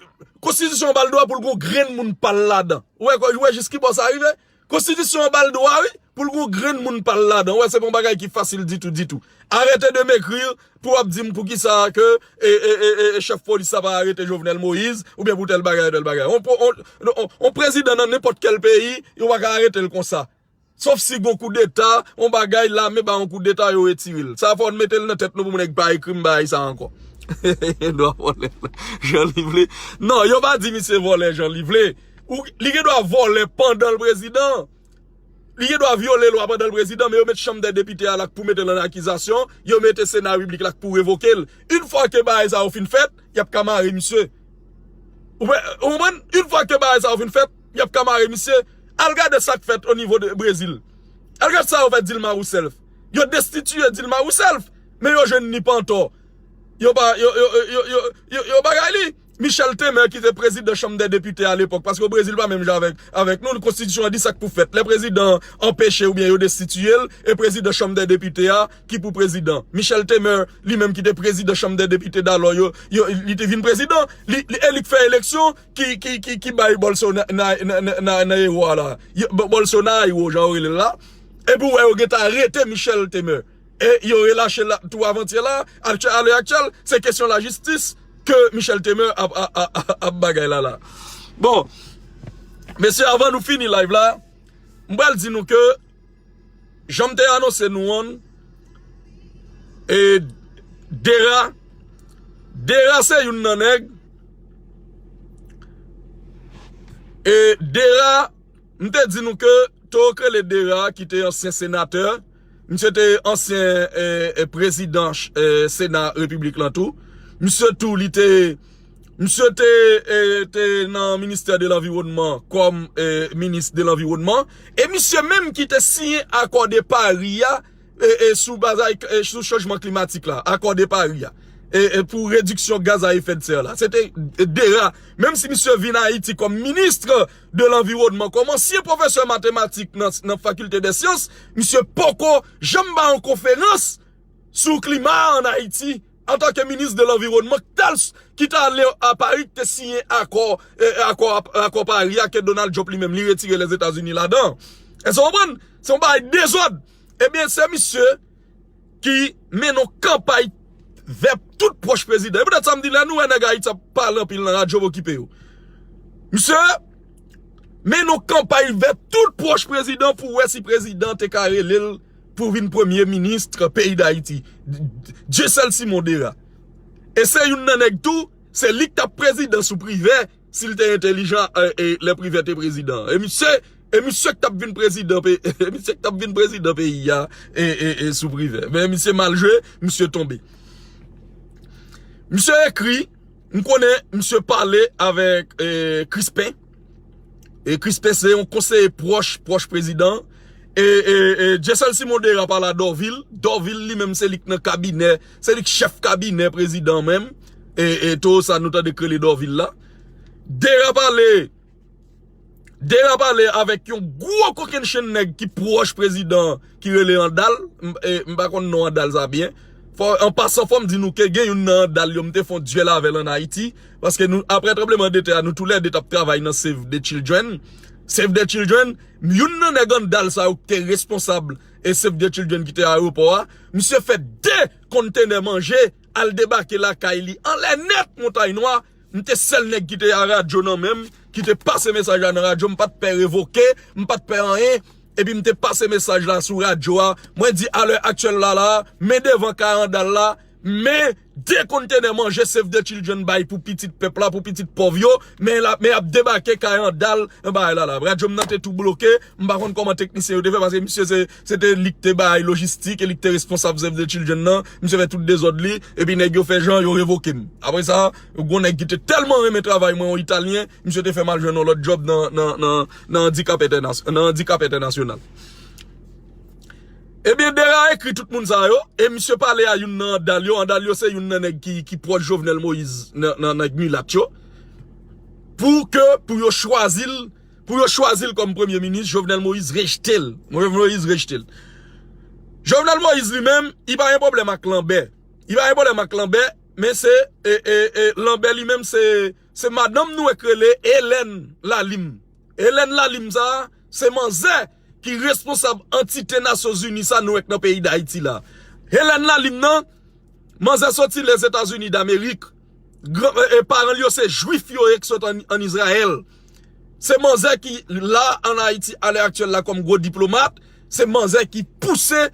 konstitisyon an ba l dwa pou l gon grenn moun pa l ladan. Ou wè, ou wè jis ki bò sa rive? Konstitisyon an ba l dwa, wi, pou l gon grenn moun pa l ladan. Ou wè, se pa yon bagay ki fasil ditou, ditou. Arrêtez de m'écrire pou w ap di m pou ki sa ke, e, e, e, e, chèf polis sa pa arete Jovenel Moïse, oubyen pou tèl bagay, tèl bagay. On, on, on, on prezidan nan nenpòt kèl peyi, yo pa ka arete l konsa. Sof si gon koudeta, on bagay, lame ba yon koudeta, yo retire l. Sa fò n mete l nan tèt nou pou nèg pa ekri m bagay sa ankò. Dwa vòlè, jan li vle. Non, yo pa di misye vòlè jan li vle. Ou, li gen dwa vòlè pandan l prezidan. Li gen dwa vyole lwa pandan l prezidan, men yo met chanm dè depite a la pou mete l an akizasyon, yo mete sena repiblik la pou revoke l. Yon fwa ke bagay sa yo fin fèt, y ap ka mare misye. Ou wè, ou konprann? Yon fwa ke bagay sa yo fin fèt, y ap ka mare misye. Al gade sa k fèt o nivo de Brezil. Al gade sa yo fè Dilma Rousseff. Yo destitiye Dilma Rousseff, men yo jwenn li pa antò. Yo pa, yo, yo, yo, yo, yo, yo bagay li. Michel Temer ki te prezidan chanm dè depite a lepòk, paske Brezil pa menm jan avèk, avèk nou, konstitisyon an di sa k pou fèt. Lè prezidan an anpeche oubyen yo destitiye l, e prezidan chanm dè depite a ki pou prezidan. Michel Temer, li menm ki te prezidan chanm dè depite dalò, yo, yo, li te vin prezidan, li, li, e li k fè eleksyon, ki, ki, ki, ki bay Bolsonaro nan, nan, nan, nan, nan ewo a la. Yo, Bo- Bolsonaro, jan yo rele l la. Epi w wè yo gentan arete Michel Temer. E yo relache l tou avantyè la, aktyè- alè aktyèl, se kesyon lajistis ke Michel Temer ap, ap, ap, ap, ap bagay la la. Bon, mesye, avan nou fini live la, m pral di nou ke, jan m te anonse nou an, e Dera, Dera se youn nan nèg, e Dera, m te di nou ke Toro Krele Dera, ki te ansyen senatè, misye te ansyen, e, e, prezidan, e, Sena Repiblik lan tou. Misye tou, li te, misye te, e, te nan ministè de lanviwònman kòm, e, minis de lanviwònman. E misye menm ki te siyen akò de Pari a, e, e, sou bagay, e, sou chanjman klimatik la, akò de Pari a. E, e, pou rediksyon gaz a efè de sè la. Se te, e, Dera. Menm si misye vin Ayiti kòm minis de lanviwònman, kòm ansyen pwofesè matematik nan, nan fakilte dè syans, misye poko janm bay yon konferans sou klima an Ayiti, antanke minis de lanviwònman, k t al, ki t ale a Pari, k te siyen akò, e, akò, akò Pari a ke Donald Trump li menm, li retire Lèzetazini ladan. Èske w konprann? Se yon bagay dezòd. Ebyen, se misye ki mennen yon kanpay vè tout pwòch prezidan. E poutèt sa m di, lè nou wè nèg Ayiti ap pale anpil nan radyo, okipe yo. Misye, Mennen yon kanpay vè tout pwòch prezidan pou wè si prezidan te ka rele l pou vin premye minis peyi Dayiti. Dieuseul Simon Dera. E se youn nan nèg tou, se li k t ap prezidan sou Privè, si l te entelijan, e, e, lè Privè te prezidan. E misye, e misye k t ap vin prezidan pe-, e misye k t ap vin prezidan peyi a, e, e, e sou Privè. Men misye mal jwe, misye tonbe. Misye ekri, m konnen misye pale avèk, e, Crispin. E Crispin se yon konseye pwòch, pwòch prezidan. E, e, e Dieuseul Simon Dera pale a Dorvil. Dorvil li menm se li k nan kabinè, se li k chèf kabinè prezidan menm. E, e towo sa nou tande k rele Dorvil la. Dera pale, Dera pale avèk yon gwo kokennchenn nèg ki pwòch prezidan ki rele Andal. M, e, m pa konn non Andal sa byen. Fò, an pasan, fò m di nou ke gen youn nan Andal yo, m te fè yon dyèl avè l ann Ayiti. Paske nou, apre tranbleman de tè a, nou toulède t ap travay nan Save the Children. Save the Children, youn nan nèg Andal sa yo ki te responsab e Save the Children ki te ayewopò a, misye fè de kontenè manje al debake lakay li anlè nèt Montay Nwa. M te sèl nèg ki te a radyo nan men m, ki te pase mesaj la nan radyo. M pa t pè revoke, m pa t pè anyen. Epi m te pase mesaj la sou radyo a. Mwen di, alè aktyèl la la, men devan kay Andal la, men de kontenè manje Save the Children bay pou pitit pèp la, pou pitit pòv yo, men la, men ap debake kay Andal, nan bagay la la. Radyo m nan te tou bloke, m pa konn kòman teknisyen yo te fè, paske misye se, se te li k te bay lojistik, e li k te responsab Save the Children nan, misye fè tout dezòd li, epi nèg yo fè jan, yo revoke m. Apre sa, yon gwo nèg ki te tèlman renmen travay mwen, yon Italyen, misye te fè m al jwenn yon lòt djòb nan, nan, nan, nan andikap entènas-, nan andikap entènasyonal. Ebyen, Dera ekri tout moun sa yo, e misye pale a youn nan Andal yo. Andal yo se youn nan nèg ki, ki pwòch Jovenel Moïse nan, nan nèg milat yo. Pou ke, pou yo chwazi l, pou yo chwazi l kòm premye minis, Jovenel Moïse rejte l. Jovenel Moïse rejte l. Jovenel Moïse li menm, li pa gen pwoblèm ak Lanbè. Li pa gen pwoblèm ak Lanbè, men se, e, e, e, Lanbè li menm se, se madanm nou wè k rele Hélène Lalim. Hélène Lalim sa, se manzè ki responsab antite Nasyonzini sa nou wè k nan peyi Dayiti la. Hélène Lalim nan, manzè soti Lèzetazini Damerik. Gran, e, e, paran l yo se jwif yo ye k sot ann, ann Izrayèl. Se manzè ki la ann Ayiti alè aktyèl la kòm gwo diplomat. Se manzè ki pouse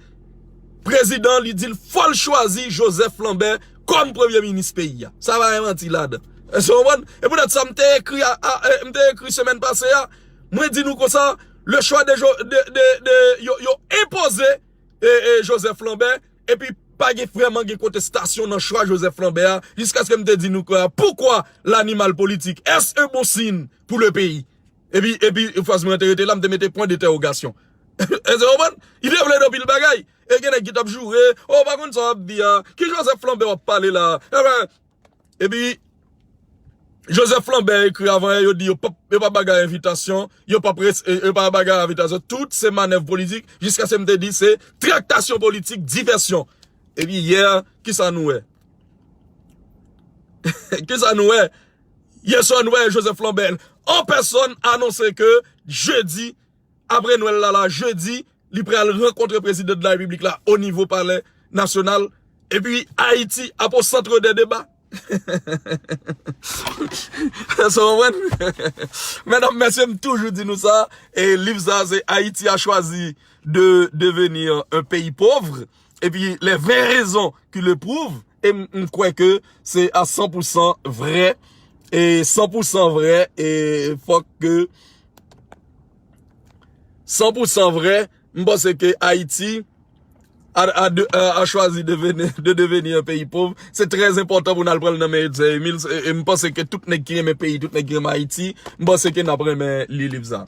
prezidan li di l fò l chwazi Joseph Lambert kòm premye minis peyi a. Sa pa gen manti ladan. Èske w konprann? E poutèt sa, m te ekri a, a, e, m te ekri semèn pase a, mwen di nou konsa, le choix de, Jo- de, de, de, yo, yo enpoze e, e, Joseph Lambert, epi pa gen vrèman gen kontestasyon nan chwa Joseph Lambert a, jiskaske m te di nou ke poukwa l'animal politique, est-ce un bon signe pour le pays? Epi, epi, fraz mwen te rete la, m te mete pwen dentèwogasyon. Èske w konprann? Li te vle di anpil bagay. E gen nèg ki t ap joure, o, w pa konn sa w ap di a, ki Joseph Lambert w ap pale la? Ebyen, epi, Joseph Lambert ekri avan yè, yo di yo p ap, yo p ap ba gay envitasyon, yo p ap res- e, yo p ap ba gay envitasyon. Tout se manèv politik, jiskaske m te di se traktasyon politik, divèsyon. Epi yè, kisa nou wè? Kisa nou wè? Yè swa nou wè Joseph Lambert an pèsòn anonse ke jedi, apre Nwèl la, la, jedi, li pral rankontre prezidan de la repiblik la o nivo palè nasyonal. Epi Ayiti ap o centre des débats. Èske w konprann? Medam, mesye, m toujou di nou sa, e liv sa, se Haïti a choisi de devenir un pays pauvre, epi les vingt raisons qui le prouvent, e m, m kwè ke se a san pou san vrè, e san pou san vrè, e fòk ke san pou san vrè, m panse ke Ayiti a, a, de- a, a chwazi de veni- de deveni yon peyi pov. Se trè enpòtan pou n al pran l nan men Etzer Emile. E, e m panse ke tout nèg ki renmen peyi, tout nèg ki renmen Ayiti, m panse ke n ap renmen li liv sa.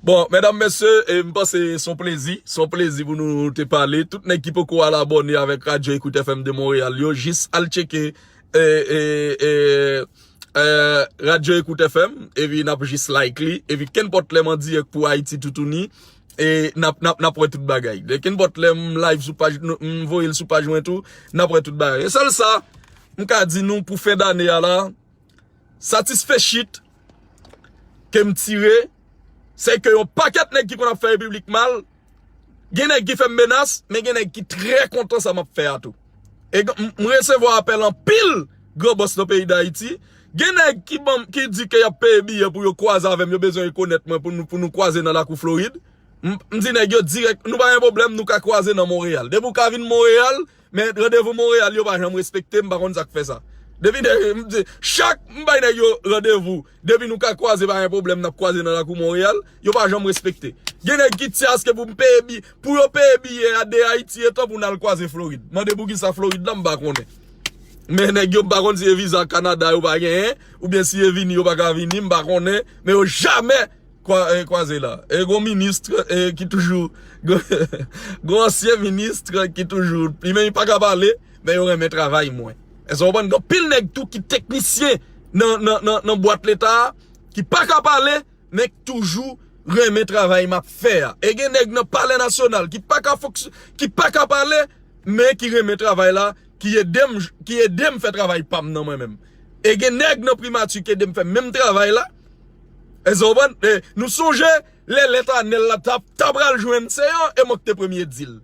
Bon, medam, mesye, e m panse se yon plezi. Se yon plezi pou nou te pale. Tout nèg ki poko al abòne avèk Radyo Ecoute F M de Montréal yo, jis al tcheke, e, e, e, e, Radyo Ecoute F M, epi n ap jis like li, epi kenpòt lè m an dirèk pou Ayiti toutouni, e n ap, n ap, n ap wè tout bagay. Kenpòt lè m live sou paj, m voye l sou paj mwen tou, n ap wè tout bagay. E sèl sa, m ka di nou pou fen dane a la, satisfechit ke m tire, se ke yon pakèt nèg ki konn ap fè repiblik mal, gen nèg ki fè m menas, men gen nèg ki trè kontan sa m ap fè a tou. E m, m resevwa apèl anpil gran bòs nan peyi Dayiti, Gen nèg ki ban m, ki di ke y ap peye biyè pou yo kwaze avè m, yo bezwen rekonèt mwen pou nou, pou nou kwaze nan lakou Florid. M, m di nèg yo dirèk, nou pa gen pwoblèm, nou ka kwaze nan Monreyal. Depi w ka vin Monreyal, men randevou Monreyal yo pa janm respekte, m pa konn sa k fè sa. Depi nèg, m di, chak m bay nèg yo randevou, depi nou ka kwaze, pa gen pwoblèm, n ap kwaze nan lakou Monreyal, yo pa janm respekte. Gen nèg ki tyas ke pou m peye bi, pou yo peye biyè a de Ayiti etan pou n al kwaze Florid. Mande pou kisa Florid la, m pa konnen. Men nèg yo, m pa konn si se viza Kanada yo pa genyen, oubyen si e vini yo pa ka vini, m pa konnen, men yo jamè kwa, eh, kwaze la. E gon minis, eh, ki toujou, gon ansyen minis ki toujou, li menm li pa ka pale, men yo renmen travay mwen. Èske w konprann? Gen anpil nèg tou ki teknisyen nan, nan, nan, nan bwat leta a, ki pa ka pale, men k toujou renmen travay m ap fè a. E gen nèg nan Palè Nasyonal ki pa ka fonksy-, ki pa ka pale, men ki renmen travay la, ki ede m, ki ede m fè travay pa m nan mwen menm. E gen nèg nan Primati ki ede m fè menm travay la. Èske w konprann? E nou sonje lè lèt Anèl la t ap, t ap pral jwenn se yo, e mwen ki te premye di l.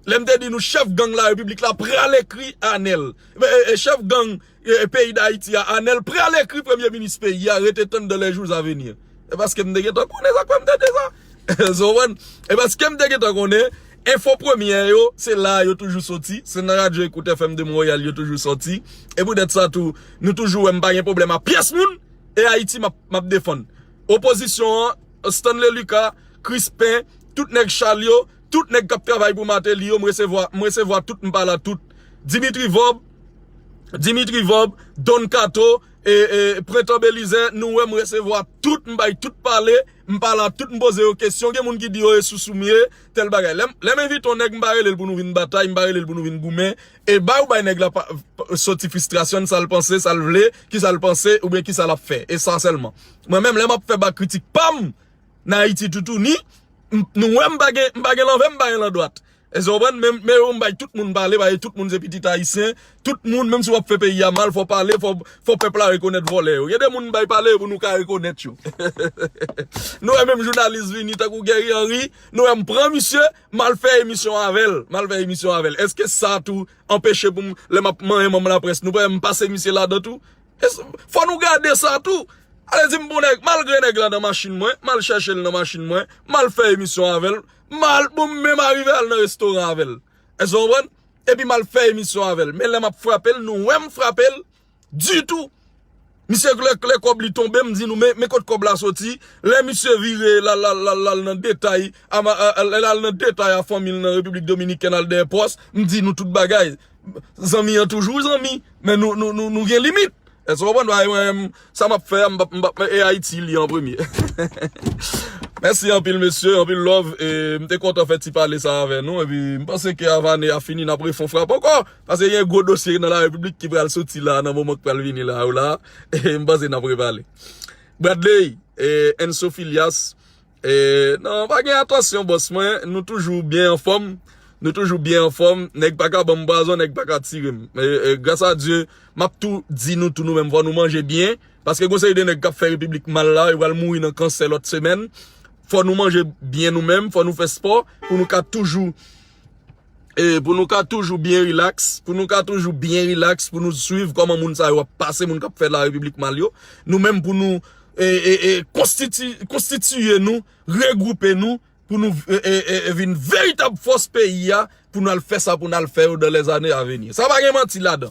Lè m te di nou chèf gang la repiblik la pral ekri Anèl. E, e, e chèf gang, e, e, peyi Dayiti a, Anèl pral ekri premye minis peyi a, rete tann dans les jours à venir. E paske m te gentan konnen sa k fè m te di sa. Èske w konprann? E paske m te gentan konnen, enfo premyè yo, se la yo toujou soti, se nan radyo Ecoute F M de Montréal yo toujou soti. E poutèt sa tou, nou toujou wè m pa gen pwoblèm a pyès moun, e Ayiti m ap, m ap defann. Opozisyon an, Stanley Lucas, Crispin, tout nèg Chal yo, tout nèg k ap travay pou Martelly yo, m resevwa, m resevwa tout, m pale a tout. Dimitri Vorbe, Dimitri Vorbe, Don Kato, e, e, Prentan Belizaire, nou wè m resevwa tout, m bay tout pale, m pale a tout, m poze yo kesyon, gen moun ki di yo e sousou m ye, tèl bagay. Lè m, lè m envite yon nèg, m pa rele l pou nou vin batay, m pa rele l pou nou vin goumen, e bay ou bay nèg la pa, pa, soti fristrasyon, sa l panse, sa l vle, kisa l panse, oubyen kisa l ap fè. E sa sèlman. Mwen menm, lè m ap fè ba kritik pa m, nan Ayiti toutouni, m, nou wè m pa gen, m pa gen lanvè, m pa gen landwat. Èske w konprann? Men, men yo, m bay tout moun pale, paske tout moun se pitit ayisyen. Tout moun, menm si w ap fè peyi a mal, fò pale, fò, fò pèp la rekonèt vòlè yo. Gen de moun m bay pale yo pou nou ka rekonèt yo. Nou wè menm jounalis vini, tankou Guerrier Henry, nou wè m pran misye, m al fè emisyon avè l. M al fè emisyon avè l. Èske sa tou anpeche pou m, lè m ap manyen manm laprès, nou pa wè m pase misye ladan tou? E s-, fò nou gade sa tou. Ale di m pou nèg, malgre nèg la nan machin mwen, m al chèche l nan machin mwen, m al fè emisyon avè l, m al, bon, m menm arive al nan restoran avè l. Èske w konprann? Epi m al fè emisyon avè l. Men lè m ap frape l, nou wè m frape l ditou. Misye lè, lè kòb li tonbe, m di nou, men, men kot kòb la soti. Lè misye vire, l al, l al, l al, l al nan detay, a ma-, a, a, l al nan detay a fanmi l nan Repiblik Dominikèn, al dèyè pòs, m di nou tout bagay. Zanmi an toujou zanmi, men nou, nou, nou, nou gen limit. Èske w konprann? Bay mwen, sa m ap fè a, m p ap, m p ap, e Ayiti li an premye. Mèsi anpil, mesye, anpil love. E m te kontan fè ti pale sa avè nou. Epi m panse ke avan ane a fini, n ap refè yon frap ankò. Paske gen gwo dosye nan la repiblik ki pral soti la, nan moman k pral vini la, ou la. E m panse n ap repale. Bradley, e Enso Filias, e, non, pa gen atansyon, bòs mwen. Nou toujou byen anfòm. Nou toujou byen anfòm. Nèg pa ka ban m pwazon, nèg pa ka tire m. E, e, gras a Dye, m ap tou di nou tou nou menm, fò nou manje byen. Paske gon seri de nèg k ap fè repiblik mal la, yo pral mouri nan kansè lòt semèn. Fò nou manje byen nou menm, fò nou fè spò pou nou ka toujou, e, pou nou ka toujou byen rilaks, pou nou ka toujou byen rilaks, pou nou swiv kòman moun sa yo ap pase, moun k ap fè la repiblik mal yo. Nou menm pou nou, e, e, e, konstiti-, konstitiye nou, regwoupe nou, pou nou, e, e, e, e, vin veritab fòs peyi a, pou n al fè sa pou n al fè yo dans les années à venir. Sa pa gen manti ladan.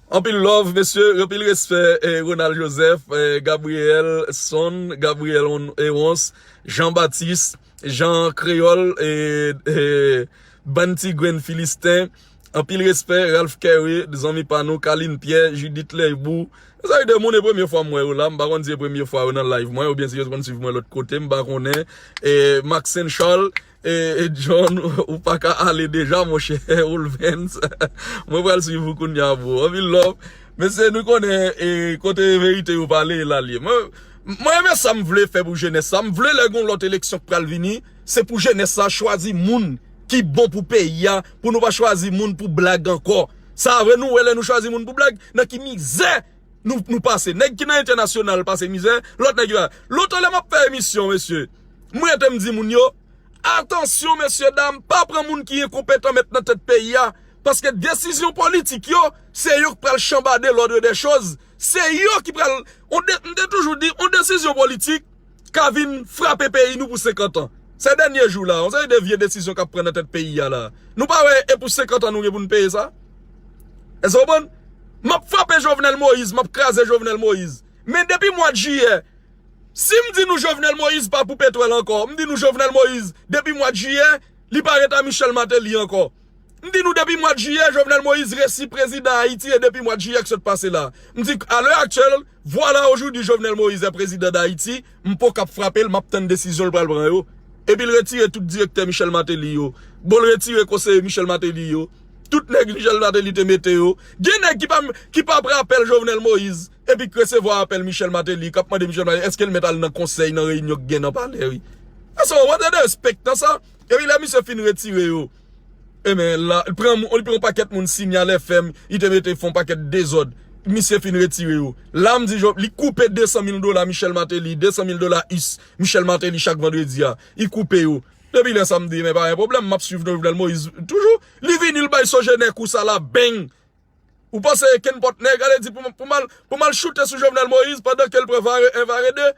Anpil love, mesye, anpil respè, e, Ronald Joseph, e, Gabriel Son, Gabriel On-, Ewons, Jean Baptiste, Jean Créole, e, e, bann ti grenn Filisten. Anpil respè, Ralph Kerry, zanmi pa nou, Kaline Pierre, Judith Leibou. Sa yo de moun, e premye fwa m wè yo la, m pa konn si e premye fwa yo nan live mwen, oubyen si yo konn swiv mwen lòt kote, m pa konnen. E, Maxine Charles, e, e John, ou pa ka ale deja, monchè, Oulvens. Mwen pral swiv ou kounya, bro. Anpil love. Mesye, nou konnen, e, kote verite yo pale, e la l ye. Mwen, mwen renmen sa m vle fè pou jenès sa. M vle lè gon lòt eleksyon k pral vini, se pou jenès sa chwazi moun ki bon pou peyi a, pou nou pa chwazi moun pou blag ankò. Sa vre, nou wè lè nou chwazi moun pou blag, nan ki mizè nou, nou pase. Nèg ki nan entènasyonal pase mizè, lòt nèg yo a. Lontan lè m ap fè emisyon, mesye, mwen te m di moun yo, atansyon, mesye dam, pa pran moun ki enkonpetan mèt nan tèt peyi a, paske desizyon politik yo, se yo k pral chanbade l'ordre des choses. Se yo ki pral, on de, m te toujou di, on desizyon politik ka vin frape peyi nou pou senkant an. Se dènye jou la, on seri de vye desizyon k ap pran nan tèt peyi a la. Nou pa wè, e pou senkant an nou gen pou n peye sa? Èske w konprann? M ap frape Jovenel Moïse, m ap kraze Jovenel Moïse. Men depi mwa jiyè, si m di nou Jovenel Moïse pa pou petwòl ankò, m di nou Jovenel Moïse, depi mwa jiyè, li pa ret a Michel Martelly ankò. M di nou depi mwa jiyè, Jovenel Moïse resi prezidan Ayiti e depi mwa jiyè k sot pase la. M di, à l'heure actuelle, voilà aujourd'hui Jovenel Moïse est président d'Haïti, m poko ap frape l, m ap tann desizyon l pral pran yo. Epi l retire tout direktè Michel Martelly yo. Bon, l retire konseye Michel Martelly yo. Tout nèg Michel Martelly te mete yo. Gen nèg ki pa, ki pa pran apèl Jovenel Moïse, epi k resevwa apèl Michel Martelly, k ap mande Michel Martelly, èske l mèt al nan konsèy, nan reyinyon k gen nan palè, wi. Sa se yon mande de respèk nan sa. Epi lè misye fin retire yo, e men, la, li pran, li pran yon pakèt moun Signal F M, li te mete fè yon pakèt dezòd. Misye fin retire yo. La, m di, li koupe de san mil dola Michel Martelly, de san mil dola U S, Michel Martelly chak vandredi a. Li koupe yo. Depi lè sa, m di, men pa gen pwoblèm, m ap swiv Jovenel Moïse toujou. Li vini, li bay Sogener kou sa la, beng! Ou panse kenpòt nèg, ale di pou m, pou m al, pou m al choute sou Jovenel Moïse pandan ke l pran Vare en, Vare de?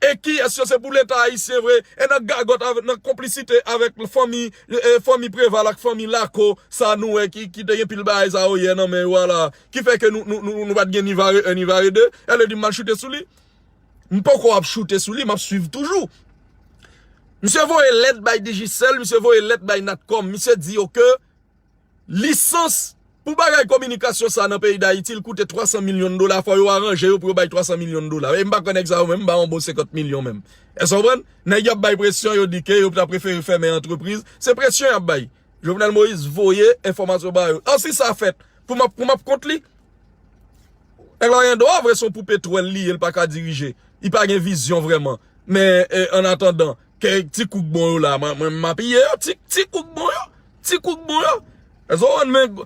E kiyès yo? Se pou Leta ayisyen vre. E nan gagòt avè, nan konplisite avèk fanmi, e, fanmi Preval ak fanmi Lako, sa nou wè ki, ki te gen pil bagay sa yo yè nan men yo a la. Ki fè ke nou, nou, nou, nou pa t gen ni Vare en, ni Vare de. E ale di m al choute sou li. M poko ap choute sou li, m ap swiv toujou. Misye voye lèt bay Digicel, misye voye lèt bay Natcom. Misye di yo ke lisans pou bagay kominikasyon sa nan peyi Dayiti, l koute twa san milyon dola, fò yo aranje yo pou yo bay twa san milyon dola. E m pa kwè nèg sa yo menm, m ba yon bon senkant milyon menm. Èske w konprann? Nèg y ap bay presyon, yo di ke yo ta prefere fèmen antrepriz. Se presyon y ap bay. Jovenel Moïse voye enfòmasyon ba yo. An si sa fèt, pou m ap, pou m ap kont li? Nèg la gen dwa vre, se yon poupe twèl li ye, l pa ka dirije. Li pa gen vizyon vrèman. Men, e, an atandan, ke ti koukbon yo la, mwen, mwen, m apiye yo, ti, ti koukbon yo, ti koukbon yo. Èske w konprann? Men,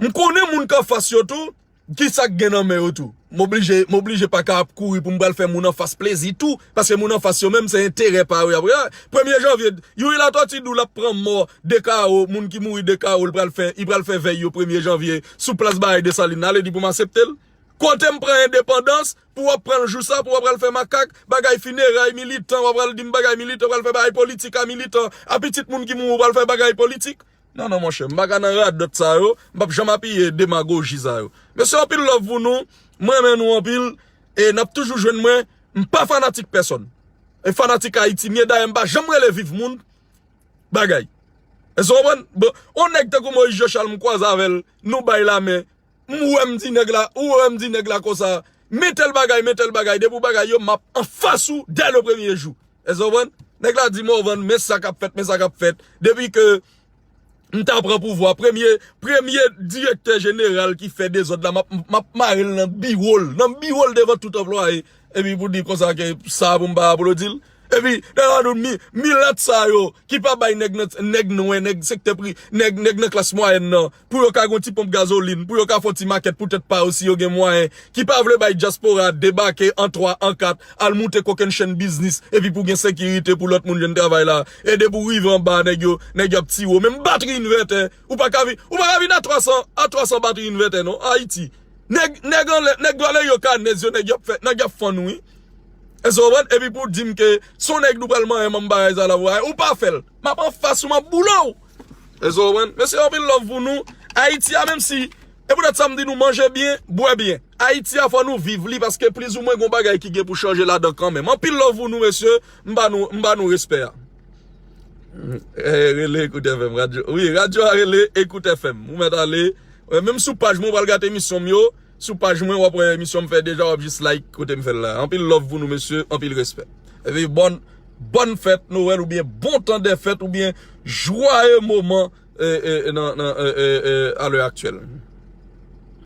m konnen moun k anfas yo tou, ki sa k gen nan men yo tou. M oblije, m oblije pa ka ap kouri pou m pral fè moun anfas plezi tou, paske moun anfas yo menm, se enterè pa yo y ap. Premye janvye, Youri Latortue di w l ap pran mò Dekawo, moun ki mouri Dekawo, l pral fè, li pral fè vèy yo premye janvye sou plas Barèy Desalin. Ale di pou m aksepte l. Kote m pran endepandans, pou w ap pran l jou sa, pou w ap pral fè makak, bagay fineray militan, w ap pral di m bagay militan, w ap pral fè bagay politik a militan, a pitit moun ki mouri, w ap pral fè bagay politik. Non, non, monchè, m pa ka nan radòt sa yo, m p ap janm apiye demagoji sa yo. Mesye, anpil love pou nou, m renmen nou anpil, e n ap toujou jwenn mwen, m pa fanatik pèsonn. E fanatik Ayiti m ye, dayè m pa janm rele viv moun, bagay. Èske w konprann? Bon, on nèg tankou Moïse Jean Charles, m kwaze avè l, nou bay lamen, m wè m di nèg la, ou wè m di nèg la konsa, men tèl bagay, men tèl bagay, depi w bagay yo, m ap anfas ou dè le premye jou. Èske w konprann? Nèg la di, Morvan, men sa k ap fèt, men sa k ap fèt. Depi ke m ta pran pouvwa, premye, premye direktè jeneral ki fè dezòd la, m ap, m ap mare l nan biwo l, nan biwo l devan tout anplwaye. Epi pou di konsa ke sa pou m pa aplodi l. Epi, nèg la di w, mi, milat sa yo, ki pa bay nèg nan, nèg nwè, nèg sektè pri, nèg, nèg nan klas mwayèn nan, pou yo ka gon ti ponp gazolin, pou yo ka fè ti makèt pou tèt pa yo si yo gen mwayen, ki pa vle bay dyaspora debake an twa, an kat, al moute kokennchenn biznis, epi pou gen sekirite pou lòt moun jwenn travay la. E depi w rive anba, nèg yo, nèg yo ap tire w. Menm batri invètè, ou pa ka vi-, ou pa ka vin a twa san, a twa san batri invètè non, Ayiti. Nèg, nèg anlè, nèg vale yo kanèz yo, nèg y ap fè, nèg y ap fann ou, wi. Èske w konprann? Epi pou w di m ke se yon nèg nou pral manyen manm bagay sa la, ou pa fè l. M ap anfas ou, m ap boule w. Èske w konprann? Mesye, anpil love pou nou. Ayiti a, menm si, e poutèt sa m di nou manje byen, bwè byen. Ayiti a, fò nou viv li, paske plizoumwen gon bagay ki gen pou chanje ladan kanmenm. Anpil love pou nou, mesye. M ba nou, m ba nou respè a. Eh, rele Ekout F M, radyo. Wi, radyo a rele Ekout F M. Ou mèt ale. Eh, menm sou paj mwen, ou pral gate emisyon m yo. Sou paj mwen, w ap wè emisyon m fè deja, w ap jis like kote m fè l la. Anpil love pou nou, mesye, anpil respè. Epi bòn, bòn fèt Nwèl oubyen bon tan dè fèt oubyen jwaye moman, eh, eh, nan, nan, eh, eh, eh, a lè aktyèl.